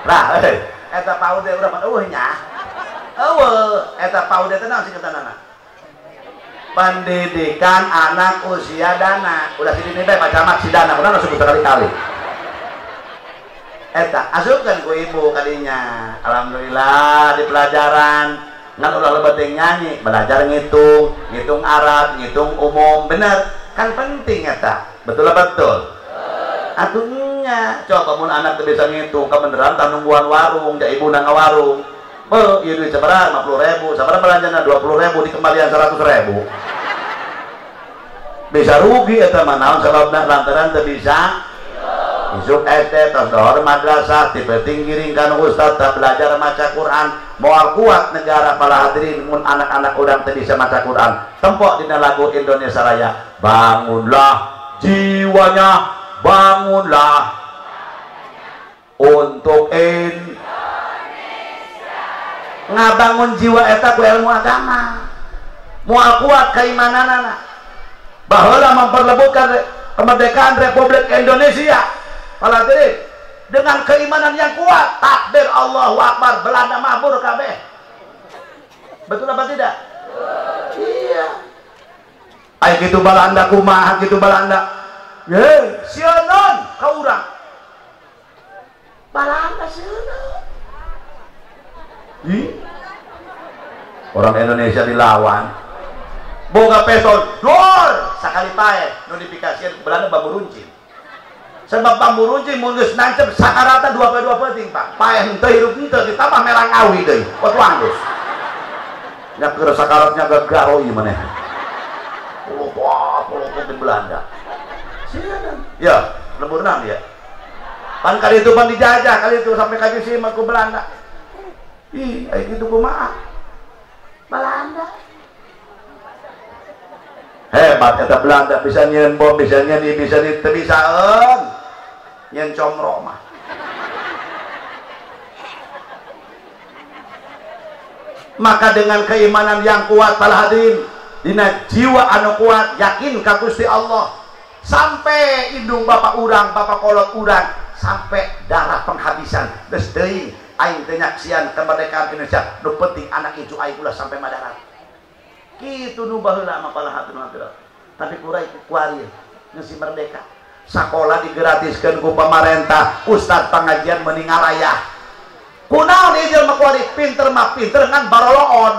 Speaker 1: Lah euy, eta PAUD urang mah eueuh nya. Eueuh, eta PAUD teh naon singkatanana? Pendidikan anak usia dana. Udah sini bae Pak Camat si dana, urang sebut sekali-kali. Eta asupkeun ku ibu kadinya. Alhamdulillah di pelajaran ngan ulah lebet nyanyi, belajar ngitung, ngitung Arab, ngitung umum, bener. Kan penting eta. Betul betul. Atunya coba mun anak teu bisa ngitung kebeneran tah nungguan warung, ja ibu na ngawarung. Beuh, ieu duit sabaraha 50.000, sabaraha belanjana 20.000 dikembalian 100.000. Bisa rugi eta mah naon sababna lantaran teu bisa. Isuk SD tos dohor madrasah ti penting giringkan ustaz tah belajar maca Quran, moal kuat negara para hadirin mun anak-anak urang teu bisa maca Quran. Tempok dina lagu Indonesia Raya, bangunlah jiwanya, bangunlah untuk Indonesia. Ngabangun jiwa eta ku ilmu agama. Moal kuat keimananana. Baheula memperlebutkan kemerdekaan Republik Indonesia. Para hadirin, dengan keimanan yang kuat, takbir Allahu Akbar, Belanda mabur kabeh. Betul apa tidak? Iya. Ai kitu Belanda kumaha kitu Belanda. Ye, sieun ka urang. Balanda sieun. Ih. Orang Indonesia dilawan. Boga peso dor sakali pae nu dipikasieun ku Belanda bambu runcing. Sebab bambu runcing mun geus nancep sakarata 2 poe 2 peuting, Pak. Pae henteu hirup henteu ditambah merang awi deui. Potuang geus. Nya keur sakaratnya gagaro ieu maneh. Polopo di Belanda. Sieun. Ya, lemburna dia. Pan kali itu pan dijajah kali itu sampai ka sini mah ku Belanda. Ih, aya kitu kumaha? Belanda. Hebat eta Belanda bisa nyieun bom, bisa nyieun ieu, bisa teu bisaeun. Nyieun comro mah. Maka dengan keimanan yang kuat para hadirin, dina jiwa anu kuat, yakin ka Gusti Allah. Sampai indung bapak urang, bapak kolot urang, sampai darah penghabisan geus teuing aing teh nyaksian kemerdekaan Indonesia, nu penting anak incu aing ulah sampai madarat. Kitu nu baheula mah para hadirin. Tapi kurai kuari ngeusi merdeka. Sakola digratiskeun ku pamarentah, ustad pengajian meninggal ayah. Kunaon ieu jelema kuari pinter mah pinter ngan baroloon.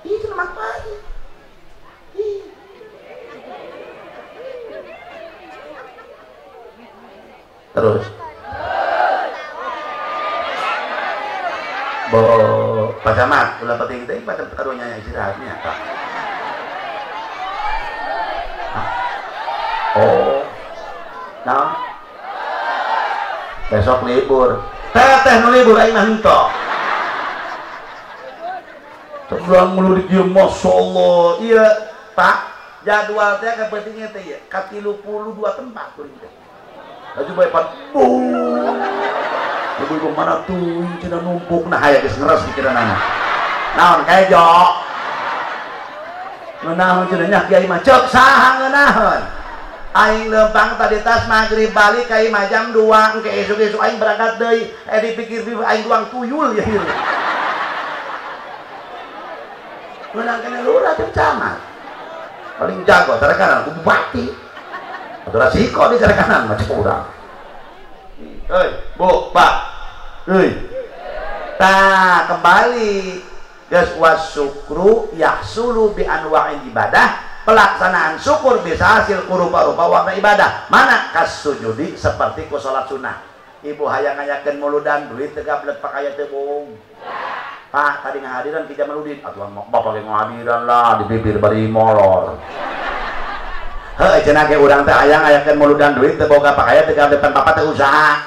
Speaker 1: Ieu jelema kuari. Terus bo Pak Camat ulah penting teh Pak Camat karunya istirahatnya Pak. Oh. Nah. Besok libur. Teteh nu libur aing mah henteu. Terulang mulu di dieu masyaallah. Ieu Pak, jadwal teh ka pentingnya teh ieu ka 32 tempat kuring teh. Laju bae pan. Ibu-ibu mana tuh cenah numpuk nah aya geus ngeres pikiranana. Naon kejo? Ngeunaheun cenah nya kiai mah ceuk saha ngeunaheun? Aing lempang tadi tas maghrib balik ka imah jam 2 engke esuk-esuk aing berangkat deui. Dipikir-pikir aing duang tuyul ya ieu. Ngeunang kana lurah teh camat. Paling jago carekanan ku bupati. Atuh resiko di carekanan mah cek urang. Hei, Bu, Pak. Hei. Tah, kembali. Geus wasyukru yahsulu bi anwa'il ibadah. Pelaksanaan syukur bisa hasil ku rupa-rupa warna ibadah. Mana kasujudi seperti ku salat sunnah. Ibu hayang ngayakeun muludan duit teu gableg pakaya teu bohong. Pak, tadi ngahadiran ki Jamaludin. Atuh bapak ge ngahadiran lah di bibir bari molor. Heuh cenah ge urang teh hayang ngayakeun muludan duit teu boga pakaya teu gableg pan bapak teh usaha.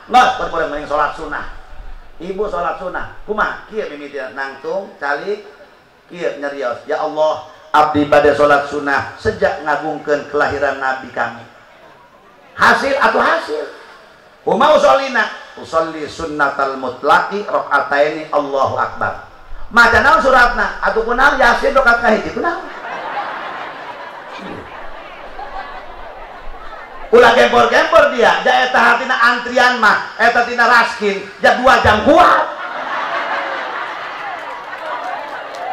Speaker 1: Geus boleh mending salat sunnah. Ibu salat sunnah kumaha kieu mimiti nangtung calik kieu nyarios ya Allah abdi pada salat sunnah sejak ngagungkeun kelahiran nabi kami. Hasil atau hasil kumaha usholina usolli sunnatal mutlaqi rakaataini Allahu akbar. Maca naon suratna atuh kunaon Yasin rakaat kahiji kunaon. Ulah gempor-gempor dia, ja eta hatina antrian mah, eta tina raskin, ja 2 jam kuat.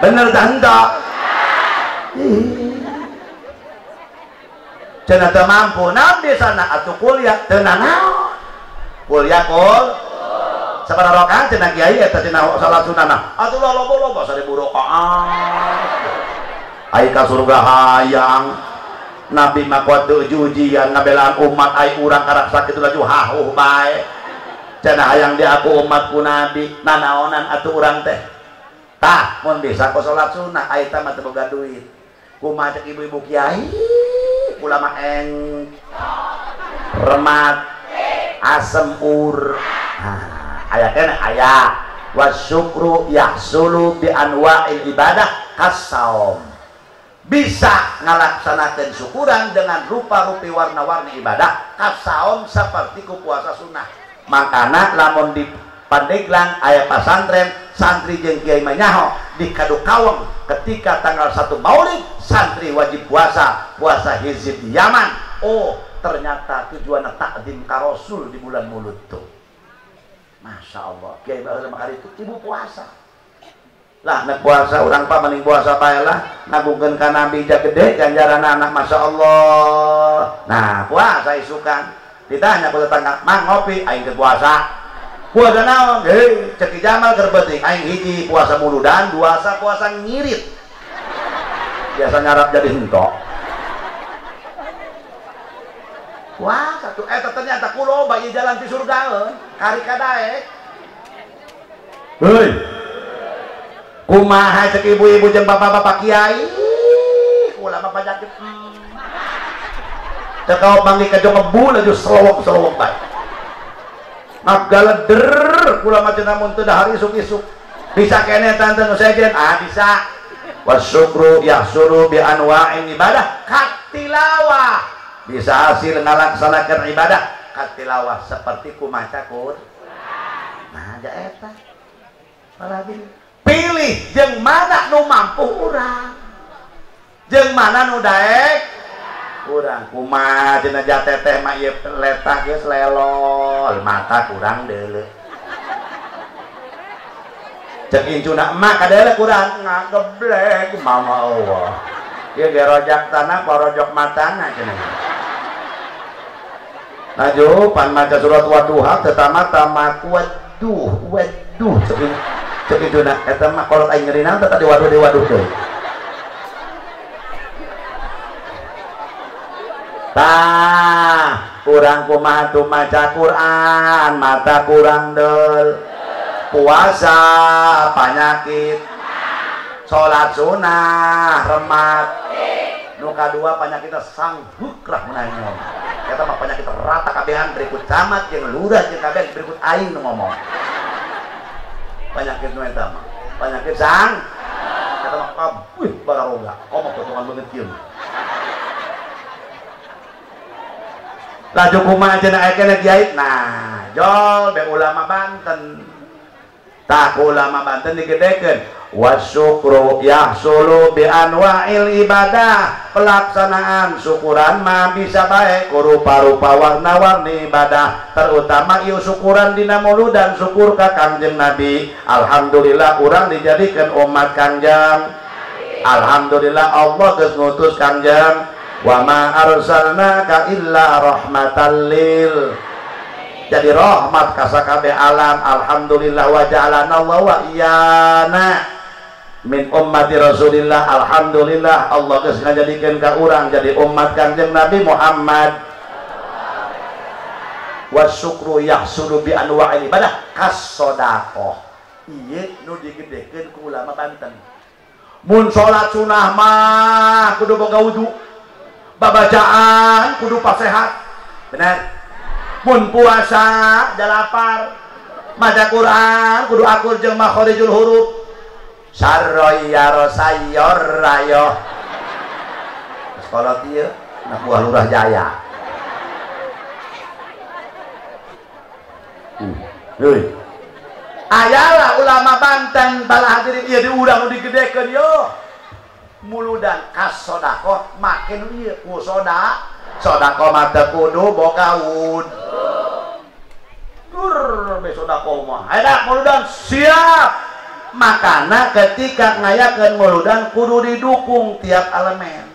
Speaker 1: Bener tah henteu? Cenah teu mampu, naon biasana atuh kuliah teu nanaon. Kuliah kul sabaraha rakaat cenah kiai eta cenah salat sunahna. Atuh loba-loba 1000 rakaat. Ai ka surga hayang. Nabi mah kuat teu ujian ngabelaan umat ai urang karak sakitu laju hahuh bae. Cenah hayang diaku umat ku nabi, nanaonan atuh urang teh. Tah, mun bisa ku salat sunah ai tah mah teu boga duit. Kumaha cek ibu-ibu kiai, ulama eng remat asem ur. Nah, aya keneh aya wasyukru yahsulu bi anwa'il ibadah kasaum. Bisa ngalaksanakan syukuran dengan rupa-rupi warna-warni ibadah kasaum seperti ku puasa sunnah. Makana lamun di Pandeglang aya pasantren santri jeung kiai mah nyaho di Kadukaweng ketika tanggal 1 Maulid santri wajib puasa, puasa hizib di Yaman. Oh, ternyata tujuan takdim ka Rasul di bulan Mulud tuh. Masya Allah, kiai baheula mah itu ibu puasa. Lah nek puasa urang pak mending puasa bae lah nagungkeun ka Nabi ja gede ganjaran anak Masya Allah. Nah puasa isukan ditanya ku tetangga, "Mang ngopi aing teu puasa." Puasa naon? Hei, cek Jamal keur penting aing hiji puasa muludan, dua puasa ngirit. Biasa nyarap jadi hentok. Wah, satu eta ternyata kulo bayi jalan di surgaeun, kari kadaek. Hei. Kumaha cek ibu-ibu jeung bapak-bapak kiai? Ulama pajak. Cek kau panggil ka jong ngebul aja selowok-selowok bae. Ngagaleder kula mah cenah mun teu dahar isuk-isuk. Bisa keneh tante nu sejen? Ah bisa. Wasyukru yahsulu bi anwa'in ibadah katilawah. Bisa hasil ngalaksanakeun ibadah katilawah seperti ku maca Quran. Nah, ja eta. Pilih jeung mana nu mampu urang. Jeung mana nu daek urang. Kumaha cenah jateteh mah ieu letah geus lelol, mata kurang deuleu. Cek incuna emak kadeuleu kurang ngageblek mama Allah. Ieu ge rojak tanah porojok matana cenah. Laju pan maca surat Wadduha teu tamat-tamat waduh waduh cek incuna eta mah kolot aing nyeri naon teh tadi waduh deui waduh deui. Tah, kurang kumaha tuh maca Quran, mata kurang del. Puasa penyakit, salat sunah remat. Nu kadua penyakitna sanggup lah mun ngomong. Eta mah penyakit rata kabehan berikut camat jeung lurah jeung kabehan berikut aing nu ngomong. Penyakit nu eta mah, penyakit sang. Eta mah kabeh bararoga, komo potongan beungeut kieu. Laju kumaha cenah aya keneh kiai? Nah, jol be ulama Banten. Tah ulama Banten digedekeun. Wasyukru yahsulu bi anwa'il ibadah. Pelaksanaan syukuran mah bisa bae ku rupa-rupa warna-warni ibadah. Terutama ieu syukuran dina muludan syukur ka Kangjeng Nabi. Alhamdulillah urang dijadikeun umat Kangjeng. Alhamdulillah Allah geus ngutus Kangjeng. Wa ma arsalnaka illa rahmatan lil. Jadi rahmat ka sakabeh alam. Alhamdulillah wa ja'alana Allah wa iyana min ummati Rasulillah. Alhamdulillah Allah geus ngajadikeun ka urang jadi umat Kangjeng Nabi Muhammad. Wasyukru yahsulu bi anwa'il ibadah kas sedekah. Ieu nu digedekeun ku ulama Banten. Mun salat sunah mah kudu boga wudu. Babacaan kudu pasehat. Benar. Mun puasa jalapar. Maca Quran kudu akur jeung makharijul huruf. Sarroya rosayor rayo. Sekolah ieu na buah Lurah Jaya. Heuy. Ayalah ulama Banten bala hadirin ieu di urang nu digedekeun yo. Muludan kas sodakoh makin ieu ku sodakoh mah teu kudu boga wud. Dur be sodakoh mah. Hayu muludan siap. Makana ketika ngayakeun muludan kudu didukung tiap elemen.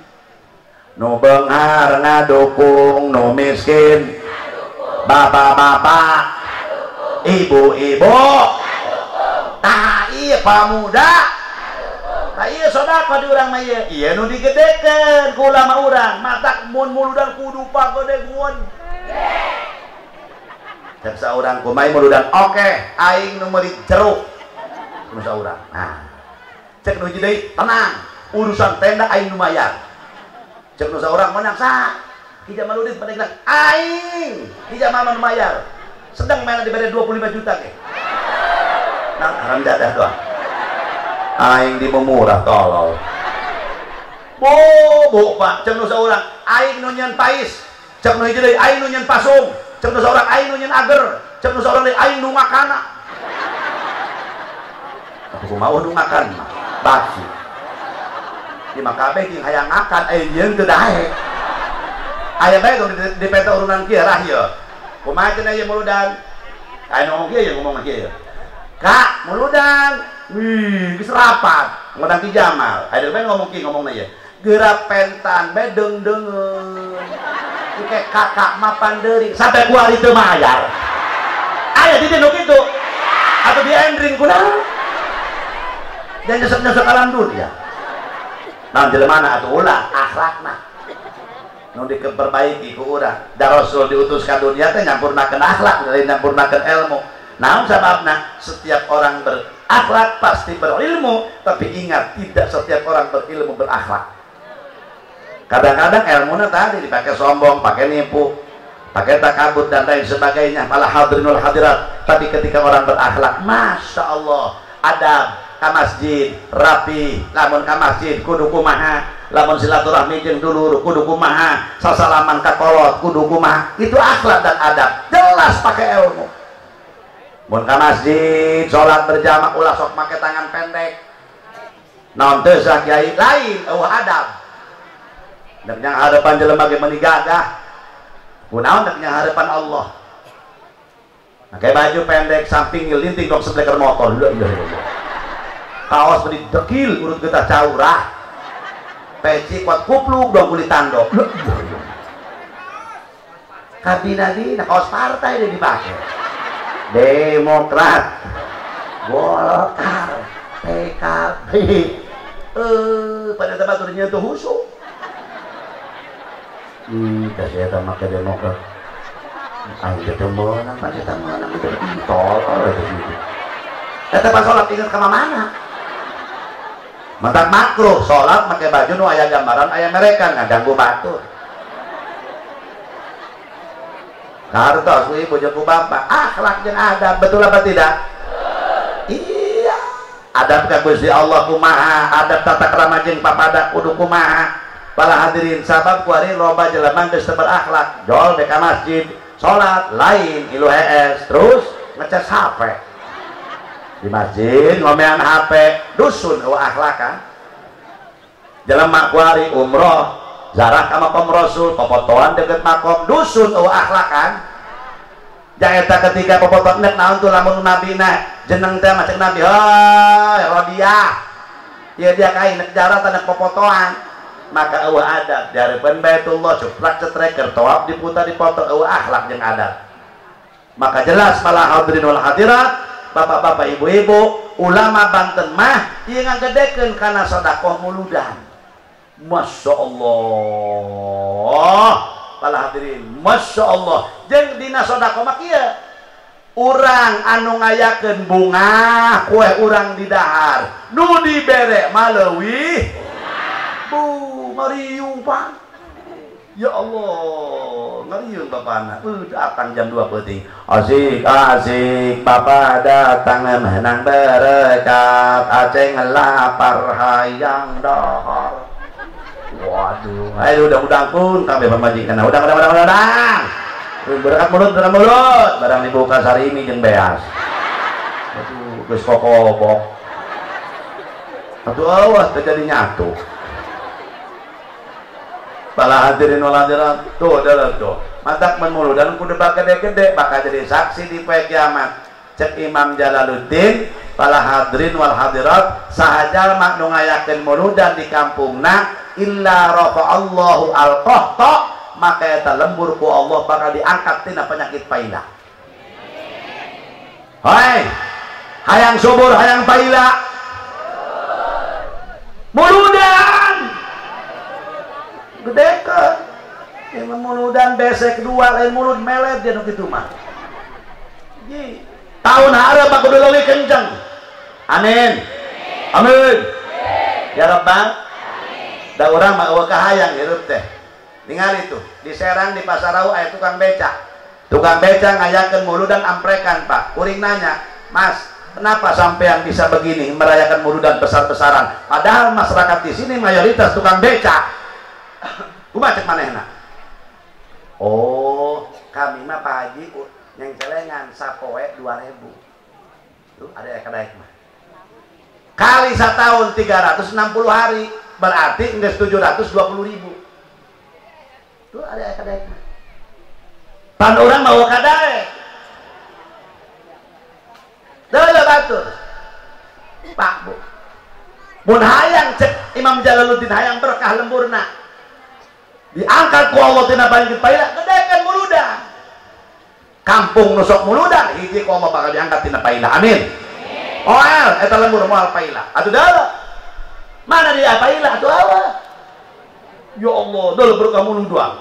Speaker 1: Nu beunghar ngadukung, nu miskin bapak-bapak, ibu-ibu, tah ieu pamuda. Tah ieu sedekah di urang mah ieu. Ieu nu digedekeun ku ulama urang. Matak mun muludan kudu pagede gueun. Cek saurang kumaha muludan oke, aing nu meuli jeruk. Nu saurang. Nah. Cek nu hiji deui, tenang. Urusan tenda aing nu mayar. Cek nu saurang menang sa. Ki Jamaludin pada bilang aing, Ki Jamal nu mayar. Sedang mainan diberi 25 juta ge. Nah, haram jadah doang. Aing di murah tolol. Bo Pak, cek nu saurang aing nu nyeun pais. Cek nu hiji deui aing nu nyeun pasung. Cek nu saurang aing nu nyeun ager. Cek nu saurang deui aing nu makana. Aku mau nu makan mah basi. Di makabe jeung hayang makan aing yeun teu daek. Aya bae dong di peta urunan kieu rah ieu. Kumaha cenah ieu muludan? Aing ngomong kieu ya ngomong kieu. Kak, muludan. Wih, geus rapat. Ngundang Ki Jamal. Aya bae ngomong kieu ngomongna ieu. Geura pentan bae deung-deungeun. Ike kakak mapan deuri sampai kuari teu mayar. Aya di dieu nu kitu. Atau di endring kunaon? Jangan nyesek-nyesek alam dunia. Nah, jelema atuh ulah akhlakna. Nu diperbaiki ku urang. Da Rasul diutus ka dunia teh nyampurnakeun akhlak, lain nyampurnakeun ilmu. Naon sababna? Setiap orang berakhlak pasti berilmu, tapi ingat tidak setiap orang berilmu berakhlak. Kadang-kadang ilmunya tadi dipakai sombong, pakai nipu, pakai takabur dan lain sebagainya. Malah hadirinul hadirat. Tapi ketika orang berakhlak, masya Allah, adab ka masjid rapi, lamun ka masjid kudu kumaha, lamun silaturahmi jeung dulur kudu kumaha, sasalaman ka kolot kudu kumaha. Itu akhlak dan adab, jelas pakai ilmu. Mun ka masjid salat berjamaah ulah sok make tangan pendek. Naon teu sah kiai lain eueuh adab. Dek nyang harapan jelema ge meuni gagah. Kunaon dek nyang harapan Allah. Make baju pendek samping ngelinting dong sebleker motor. La ilaha illallah. Kaos beri dekil urut getah caurah. Peci kuat kupluk dong kulit tandok. La ilaha illallah. Kabina-bina kaos partai dia dipakai. Demokrat, Golkar, PKB, pada tempat turunnya tuh husu. Kasih eta make Demokrat. Aing teh meunang, pan eta meunang itu tolol eta gitu. Eta pas salat ingat ka mana? Mentak makruh salat make baju nu aya gambaran aya merekan ngaganggu batur. Kartos ibu jeung bapak akhlak jeung adab, betul apa tidak? Iya. Adab ka Gusti Allah kumaha, adab tata krama jeung papada kudu kumaha. Para hadirin sabab kuari loba jelema geus teu berakhlak, jol dek ka masjid, salat lain ilu hees, terus ngecas HP. Di masjid ngomean HP, dusun eueuh akhlakan. Jelema kuari umroh zarah ka makom Rasul, popotoan deket makom, dusun eueuh akhlakan. Jaeta ketika popotoan nek naon tuh lamun nabina jeneng teh macet nabi, heuh rodiah. Ieu dia kain nek jarah teh nek popotoan. Maka eueuh adab di hareupeun Baitullah cuplak cetrek keur tawaf diputar dipoto eueuh akhlak jeung adab. Maka jelas para hadirin wal hadirat, bapak-bapak ibu-ibu, ulama Banten mah ieu ngagedekeun kana sedekah muludan. Masya Allah, para hadirin, Masya Allah. Jeung dina sedekah mah kieu, urang anu ngayakeun bunga kue urang di dahar, nu dibere mah leuwih bu ngariung pak. Ya Allah, ngariung bapana. Datang jam 2 peuting. Asik asik bapak datang menang berkat, aceng lapar hayang dahar. Waduh, ayo udah-udah pun kami pemajikan. Udah. Berkat mulut, berkat mulut. Barang dibuka sarimi jeung beas. Aduh, geus kokobok. Aduh awas terjadi nyatu. Para hadirin wal hadirat, tuh dalam tuh. Matak menmuludan kudu gede-gede bakal jadi saksi di poe kiamat. Cek Imam Jalaluddin, para hadirin wal hadirat, saha jalma nu ngayakeun muludan di kampungna illa rafa'allahu al-qahta, maka eta lembur ku Allah bakal diangkat tina penyakit paila. Hai, hayang subur, hayang paila. Muludan gedekeun. Ieu muludan besek dua lain mulud melet dia nu kitu mah. Ji, tahun hareup kudu leuwih kenceng. Amin. Amin. Ya Rabbal. Da urang mah eueuh kahayang hirup teh. Ningali tuh, di Serang di Pasar Rau aya tukang beca. Tukang beca ngayakeun muludan amprekan, Pak. Kuring nanya, "Mas, kenapa sampean bisa begini merayakan muludan besar-besaran? Padahal masyarakat di sini mayoritas tukang beca." Kumaha cek manehna? Oh, kami mah Pak Haji yang celengan sapoe 2000. Tuh ada kadaek mah. Kali setahun 360 hari berarti geus 720.000. Tuh ada kadaek mah. Pan urang mau kadaek. Deuleu batur. Pak Bu. Mun hayang cek Imam Jalaluddin hayang berkah lemburna. Diangkat ku Allah tina penyakit paila, gedekeun muludan. Kampung nu sok muludan hiji ku Allah bakal diangkat tina paila. Amin. Moal eta lembur moal paila. Atuh dalah. Mana dia paila atuh awa. Ya Allah, dalah berkah muludan.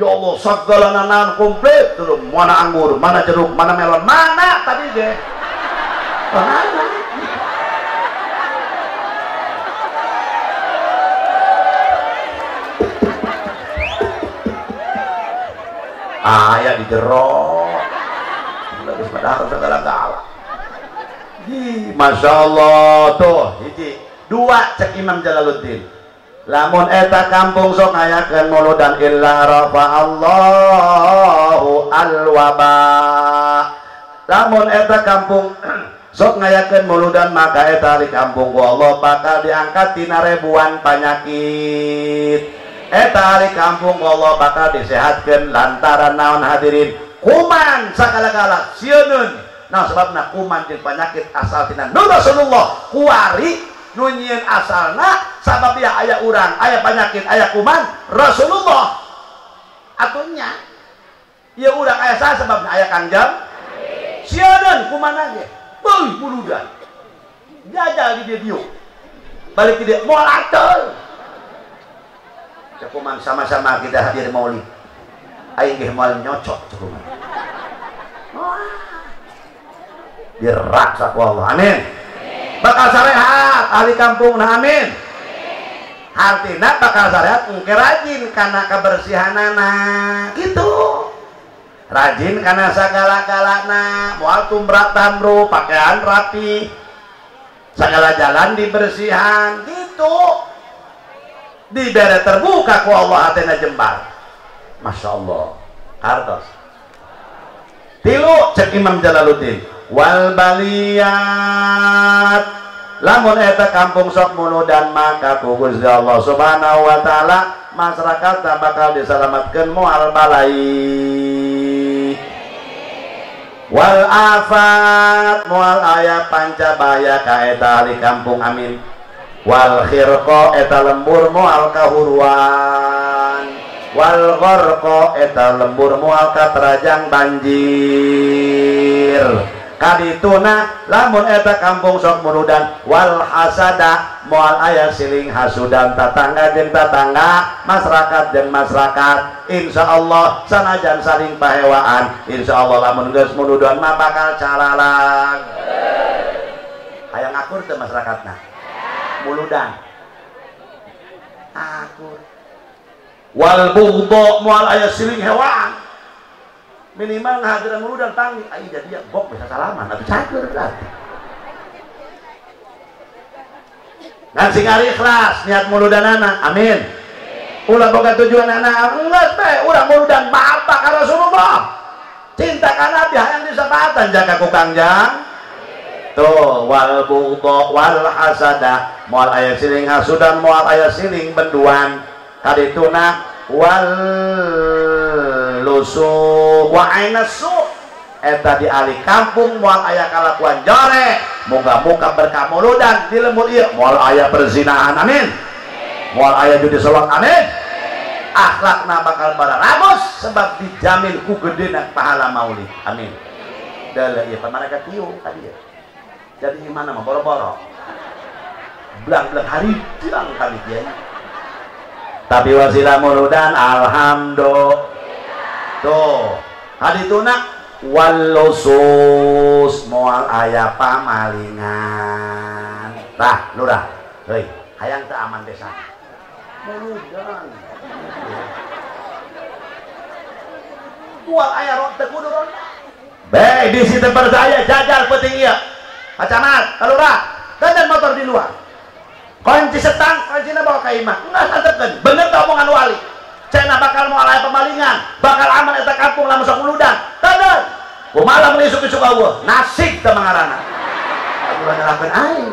Speaker 1: Ya Allah, segala nanan komplit dulu. Mana anggur, mana jeruk, mana melon, mana tadi deh. Mana? Aya di jero. Geus padahal segala-gala. Hi, Masya Allah tuh hiji. Dua cek Imam Jalaluddin. Lamun eta kampung sok ngayakeun muludan illa rafa'allahu alwaba. Lamun eta kampung sok ngayakeun muludan maka eta di kampung ku Allah bakal diangkat tina ribuan panyakit. Eta di kampung ku Allah bakal disehatkeun lantaran naon hadirin kuman sagala-gala sieun. Nah sebabna kuman jeung penyakit asal tina nur Rasulullah kuari nu nyieun asalna sabab ya aya urang aya penyakit aya kuman Rasulullah atunya ieu urang aya saha sebabna aya Kangjeng sieun kuman ge beuh muludan jajal di dieu balik di dieu moal ateul kuman sama-sama kita hadir maulid aing ge moal nyocok kuman diraksa ku Allah. Amin. Bakal sarehat ahli kampung nah amin. Hartina bakal sarehat engke rajin kana kebersihanana gitu. Rajin kana sagala-galana, moal tumbrak tamru, pakaian rapi, segala jalan dibersihan gitu. Dibere terbuka ku Allah hatena jembar. Masya Allah. Hartos. Tilu cek Imam Jalaluddin wal baliyat. Lamun eta kampung sok muludan maka ku Gusti Allah Subhanahu wa taala masyarakat bakal diselamatkeun moal balai. Wal afat moal aya panca bahaya ka eta ahli kampung. Amin. Wal khirqa eta lembur moal kahuruan. Wal gharqa eta lembur moal katerajang banjir. Kadituna lamun eta kampung sok muludan wal hasada moal aya siling hasudan tatangga jeung tatangga, masyarakat jeung masyarakat. Insyaallah sanajan saling pahewaan, insyaallah lamun geus muludan mah bakal calalang. Hayang akur teu masyarakatna? Muludan. Akur. Wal bughdha moal aya siling hewaan. Minimal ngahadiran muludan tangi ai jadi ya bok bisa salaman atuh cager berarti. Ngan sing ari ikhlas niat muludanana. Amin. Ulah boga tujuan anak geus bae urang muludan maaf ka Rasulullah. Cinta ka Nabi hayang disapatan jaga ku Kangjeng. Tuh wal bughdha wal hasada moal aya siling hasudan moal aya siling benduan. Kadituna wal lusu wa ainasu eta di ahli kampung moal aya kalakuan jore. Moga-moga berkah muludan di lembur ieu moal aya perzinahan. Amin. Moal aya judi solok. Amin. Akhlakna bakal bararamus sebab dijamin ku gedena pahala maulid. Amin. Dalah ieu pamaraka kieu tadi ya. Jadi gimana mah boro-boro belang-belang hari bilang kami kiai. Tapi wasilah muludan alhamdulillah. Tuh hadituna walusus moal aya pamalingan. Tah lurah heuy hayang teu aman desa muludan moal aya rok teu kudu ronda. Bae bisi teu percaya jajal peuting ieu. Pak Camat, Pak Lurah, dandan motor di luar. Kunci setang, kuncina bawa ka imah. Enggak santekeun. Bener teu omongan wali. Cenah bakal moal aya pemalingan, bakal aman eta kampung lamun sok muludan. Dandan. Kumaha lamun isuk-isuk eueuh, nasib teu mangarana. Ulah nyalahkeun aing.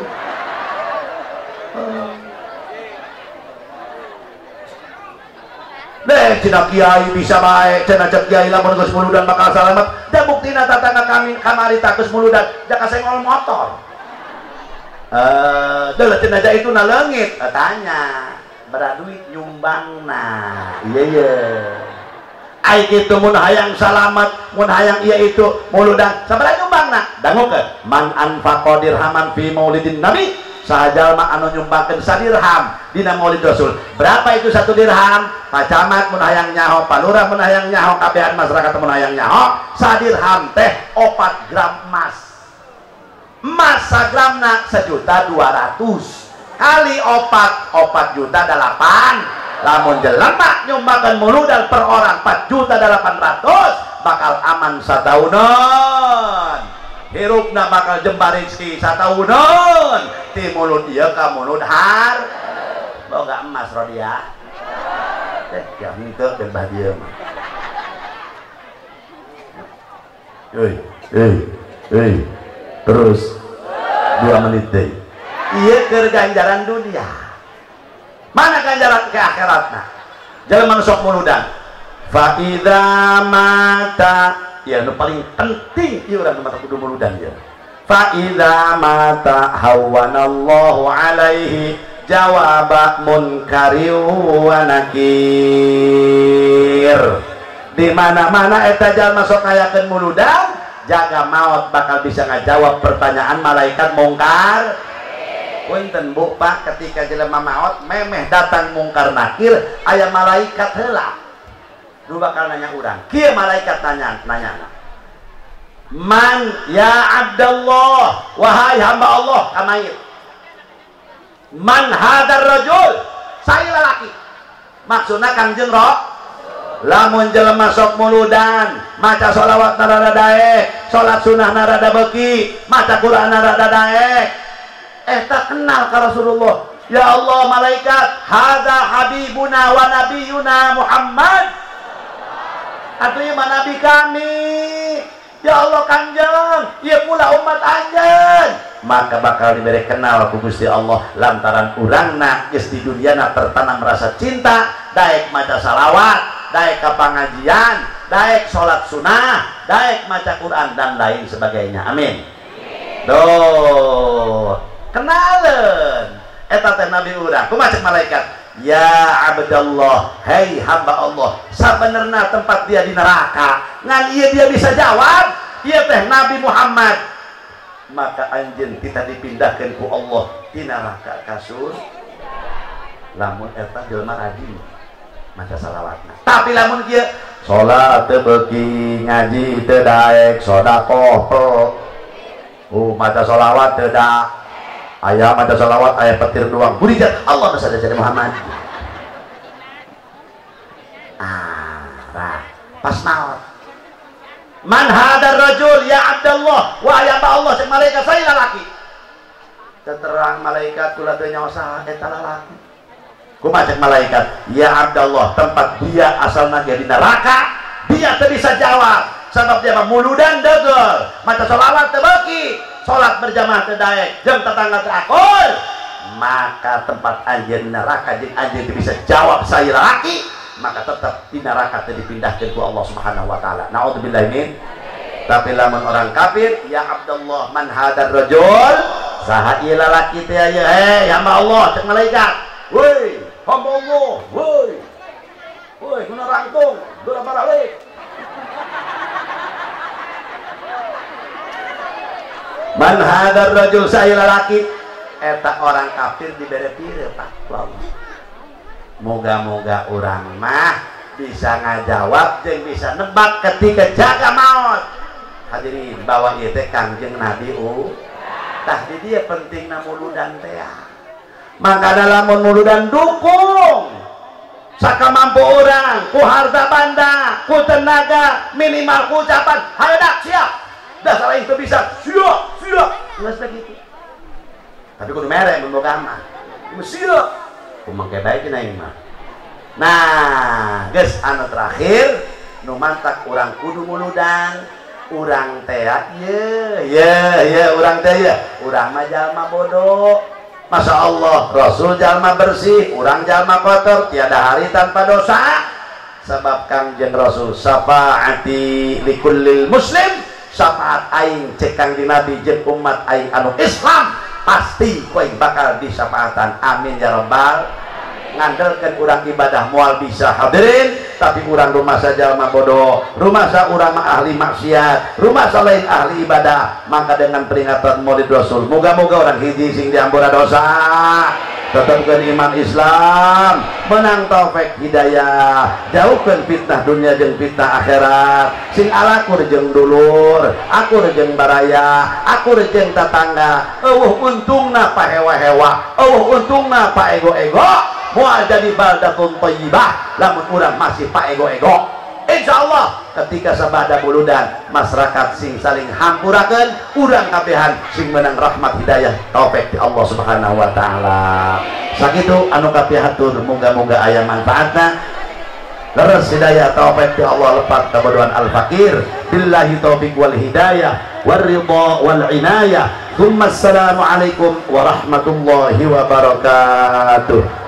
Speaker 1: Deh, cina kiai bisa baik, cina cek kiai lamun geus muludan bakal salamet. Da buktina tatangga kami kamari tak geus muludan, jaka senggol motor. Deuleuh cenah itu na leungit, tanya, beraduit nyumbangna. Iya iya. Ai kitu mun hayang salamat, mun hayang ieu itu muludan sabaraha nyumbangna? Dangukeun man anfaqa dirhaman fi maulidin nabi, saha jalma anu nyumbangkeun sadirham dina maulid rasul. Berapa itu satu dirham? Pak Camat mun hayang nyaho, Pak Lurah mun hayang nyaho, kabehan masyarakat mun hayang nyaho, sadirham teh 4 gram emas. Emas sagramna 1.200.000 kali 4, 4.800.000. Lamun jelema nyumbangkeun muludan per orang 4.800.000 bakal aman sataunan, hirupna bakal jembar rezeki sataunan, ti mulud ieu ka mulud har boga emas rodia teh ya henteu ben bah dieu mah. Euy euy euy terus 2 menit deui ieu keur ganjaran dunia. Mana ganjaran ke akhiratna? Jelema nu sok muludan fa idza mata, ya nu paling penting ieu urang mah kudu muludan ieu. Fa idza mata hawanallahu alaihi jawaba munkari wa nakir. Di mana-mana eta jalma sok ngayakeun muludan, jaga maot bakal bisa ngajawab pertanyaan malaikat mungkar. Punten Bu Pak, ketika jelema maot memeh datang mungkar nakir aya malaikat heula nu bakal nanya urang. Kieu malaikat nanya man ya Abdullah, wahai hamba Allah ka mayit, man hadar rajul, saya lalaki, maksudna Kangjeng Roh. Lamun jelema sok muludan, maca sholawat narada daek, salat sunah narada beuki, maca Quran narada daek, tak kenal ka Rasulullah. Ya Allah malaikat, hadza habibuna wa nabiyuna Muhammad, atuh ieu mah nabi kami. Ya Allah Kangjeng, ieu pula umat anjeun. Maka bakal diberi kenal ku Gusti Allah lantaran urangna geus di duniana tertanam rasa cinta, daek maca salawat, daek ka pangajian, daek salat sunah, daek maca Quran dan lain sebagainya. Amin. Duh, kenalen eta teh nabi urang. Kumaha cek malaikat? Ya Abdallah, hei hamba Allah, sabenerna tempat dia di neraka, ngan ieu dia bisa jawab, ieu teh Nabi Muhammad. Maka anjeun kita dipindahkeun ku Allah di neraka ka surga. Lamun eta jelema rajin maca salawatna. Tapi lamun kieu salat teu beuki, ngaji teu daek, sedekah teu, maca salawat teu da, aya maca salawat aya petir doang, burijat Allah sholli ala Muhammad. Ah, pas maot man hadar rajul ya Abdullah, wahai hamba Allah, cek malaikat saya lalaki. Terang malaikat kula teu nyaho saha eta lalaki. Kumaha cek malaikat? Ya Abdullah, tempat dia asalna dia di neraka, dia teu bisa jawab sebab dia mah muludan degel, maca sholawat teu beuki, salat berjamaah teu daek, jeung tetangga teu akur. Maka tempat anjeun neraka jeung anjeun teu bisa jawab saya lalaki, maka tetap di neraka teu dipindahkeun ku Allah Subhanahu wa taala. Naudzubillah min. Tapi lamun orang kafir, ya Abdullah man hadar rajul, saha ieu lalaki teh ieu, hei hamba Allah, cek malaikat. Woi, hamba Allah, woi. Woi, guna rangkung, guna baralik. Man hadar rajul, saha ieu lalaki, eta orang kafir dibere pire Pak. Moga-moga orang mah bisa ngajawab jeung bisa nebak ketika jaga maut. Hadirin, bahwa ieu teh Kangjeng Nabi tah di dieu pentingna muludan teh. Maka lamun muludan dukung sakamampu urang, ku harta banda, ku tenaga, minimal ku ucapan hayodak siap. Dasar itu bisa siap, siap. Geus gitu. Tapi kudu mere mun boga mah. Siap. Kumangke bae cenah aing mah. Nah, geus anu terakhir nu mantak urang kudu muludan, urang teh ye ye ye urang teh ye, urang mah jalma bodoh. Masya Allah, Rasul jalma bersih, urang jalma kotor, tiada hari tanpa dosa. Sebab Kangjeng Rasul syafaati likullil muslim, syafaat aing cek Kangjeng Nabi jeung umat aing anu Islam pasti kowe bakal disyafaatan. Amin ya rabbal. Ngandelkeun urang ibadah moal bisa hadirin, tapi urang rumasa jalma bodoh, rumasa urang mah ahli maksiat, rumasa lain ahli ibadah. Maka dengan peringatan Maulid Rasul, moga-moga orang hiji sing diampura dosa, tetapkan iman Islam, menang taufik hidayah, jauhkan fitnah dunia jeung fitnah akhirat, sing alakur jeung dulur, akur jeung baraya, akur jeung tetangga. Eueuh untungna pahewa-hewa, eueuh untungna paego-ego, moal jadi baldatun thayyibah lamun urang masih paego-ego. Insyaallah ketika sabada buludan masyarakat sing saling hampurakeun, urang kabehan sing menang rahmat hidayah taufik di Allah Subhanahu wa taala. Sakitu anu kapihatur, moga-moga aya manfaatna. Leres hidayah taufik di Allah lepat kabodohan al-fakir. Billahi taufik wal hidayah war ridha wal inayah. Tsumma assalamu alaikum warahmatullahi wabarakatuh.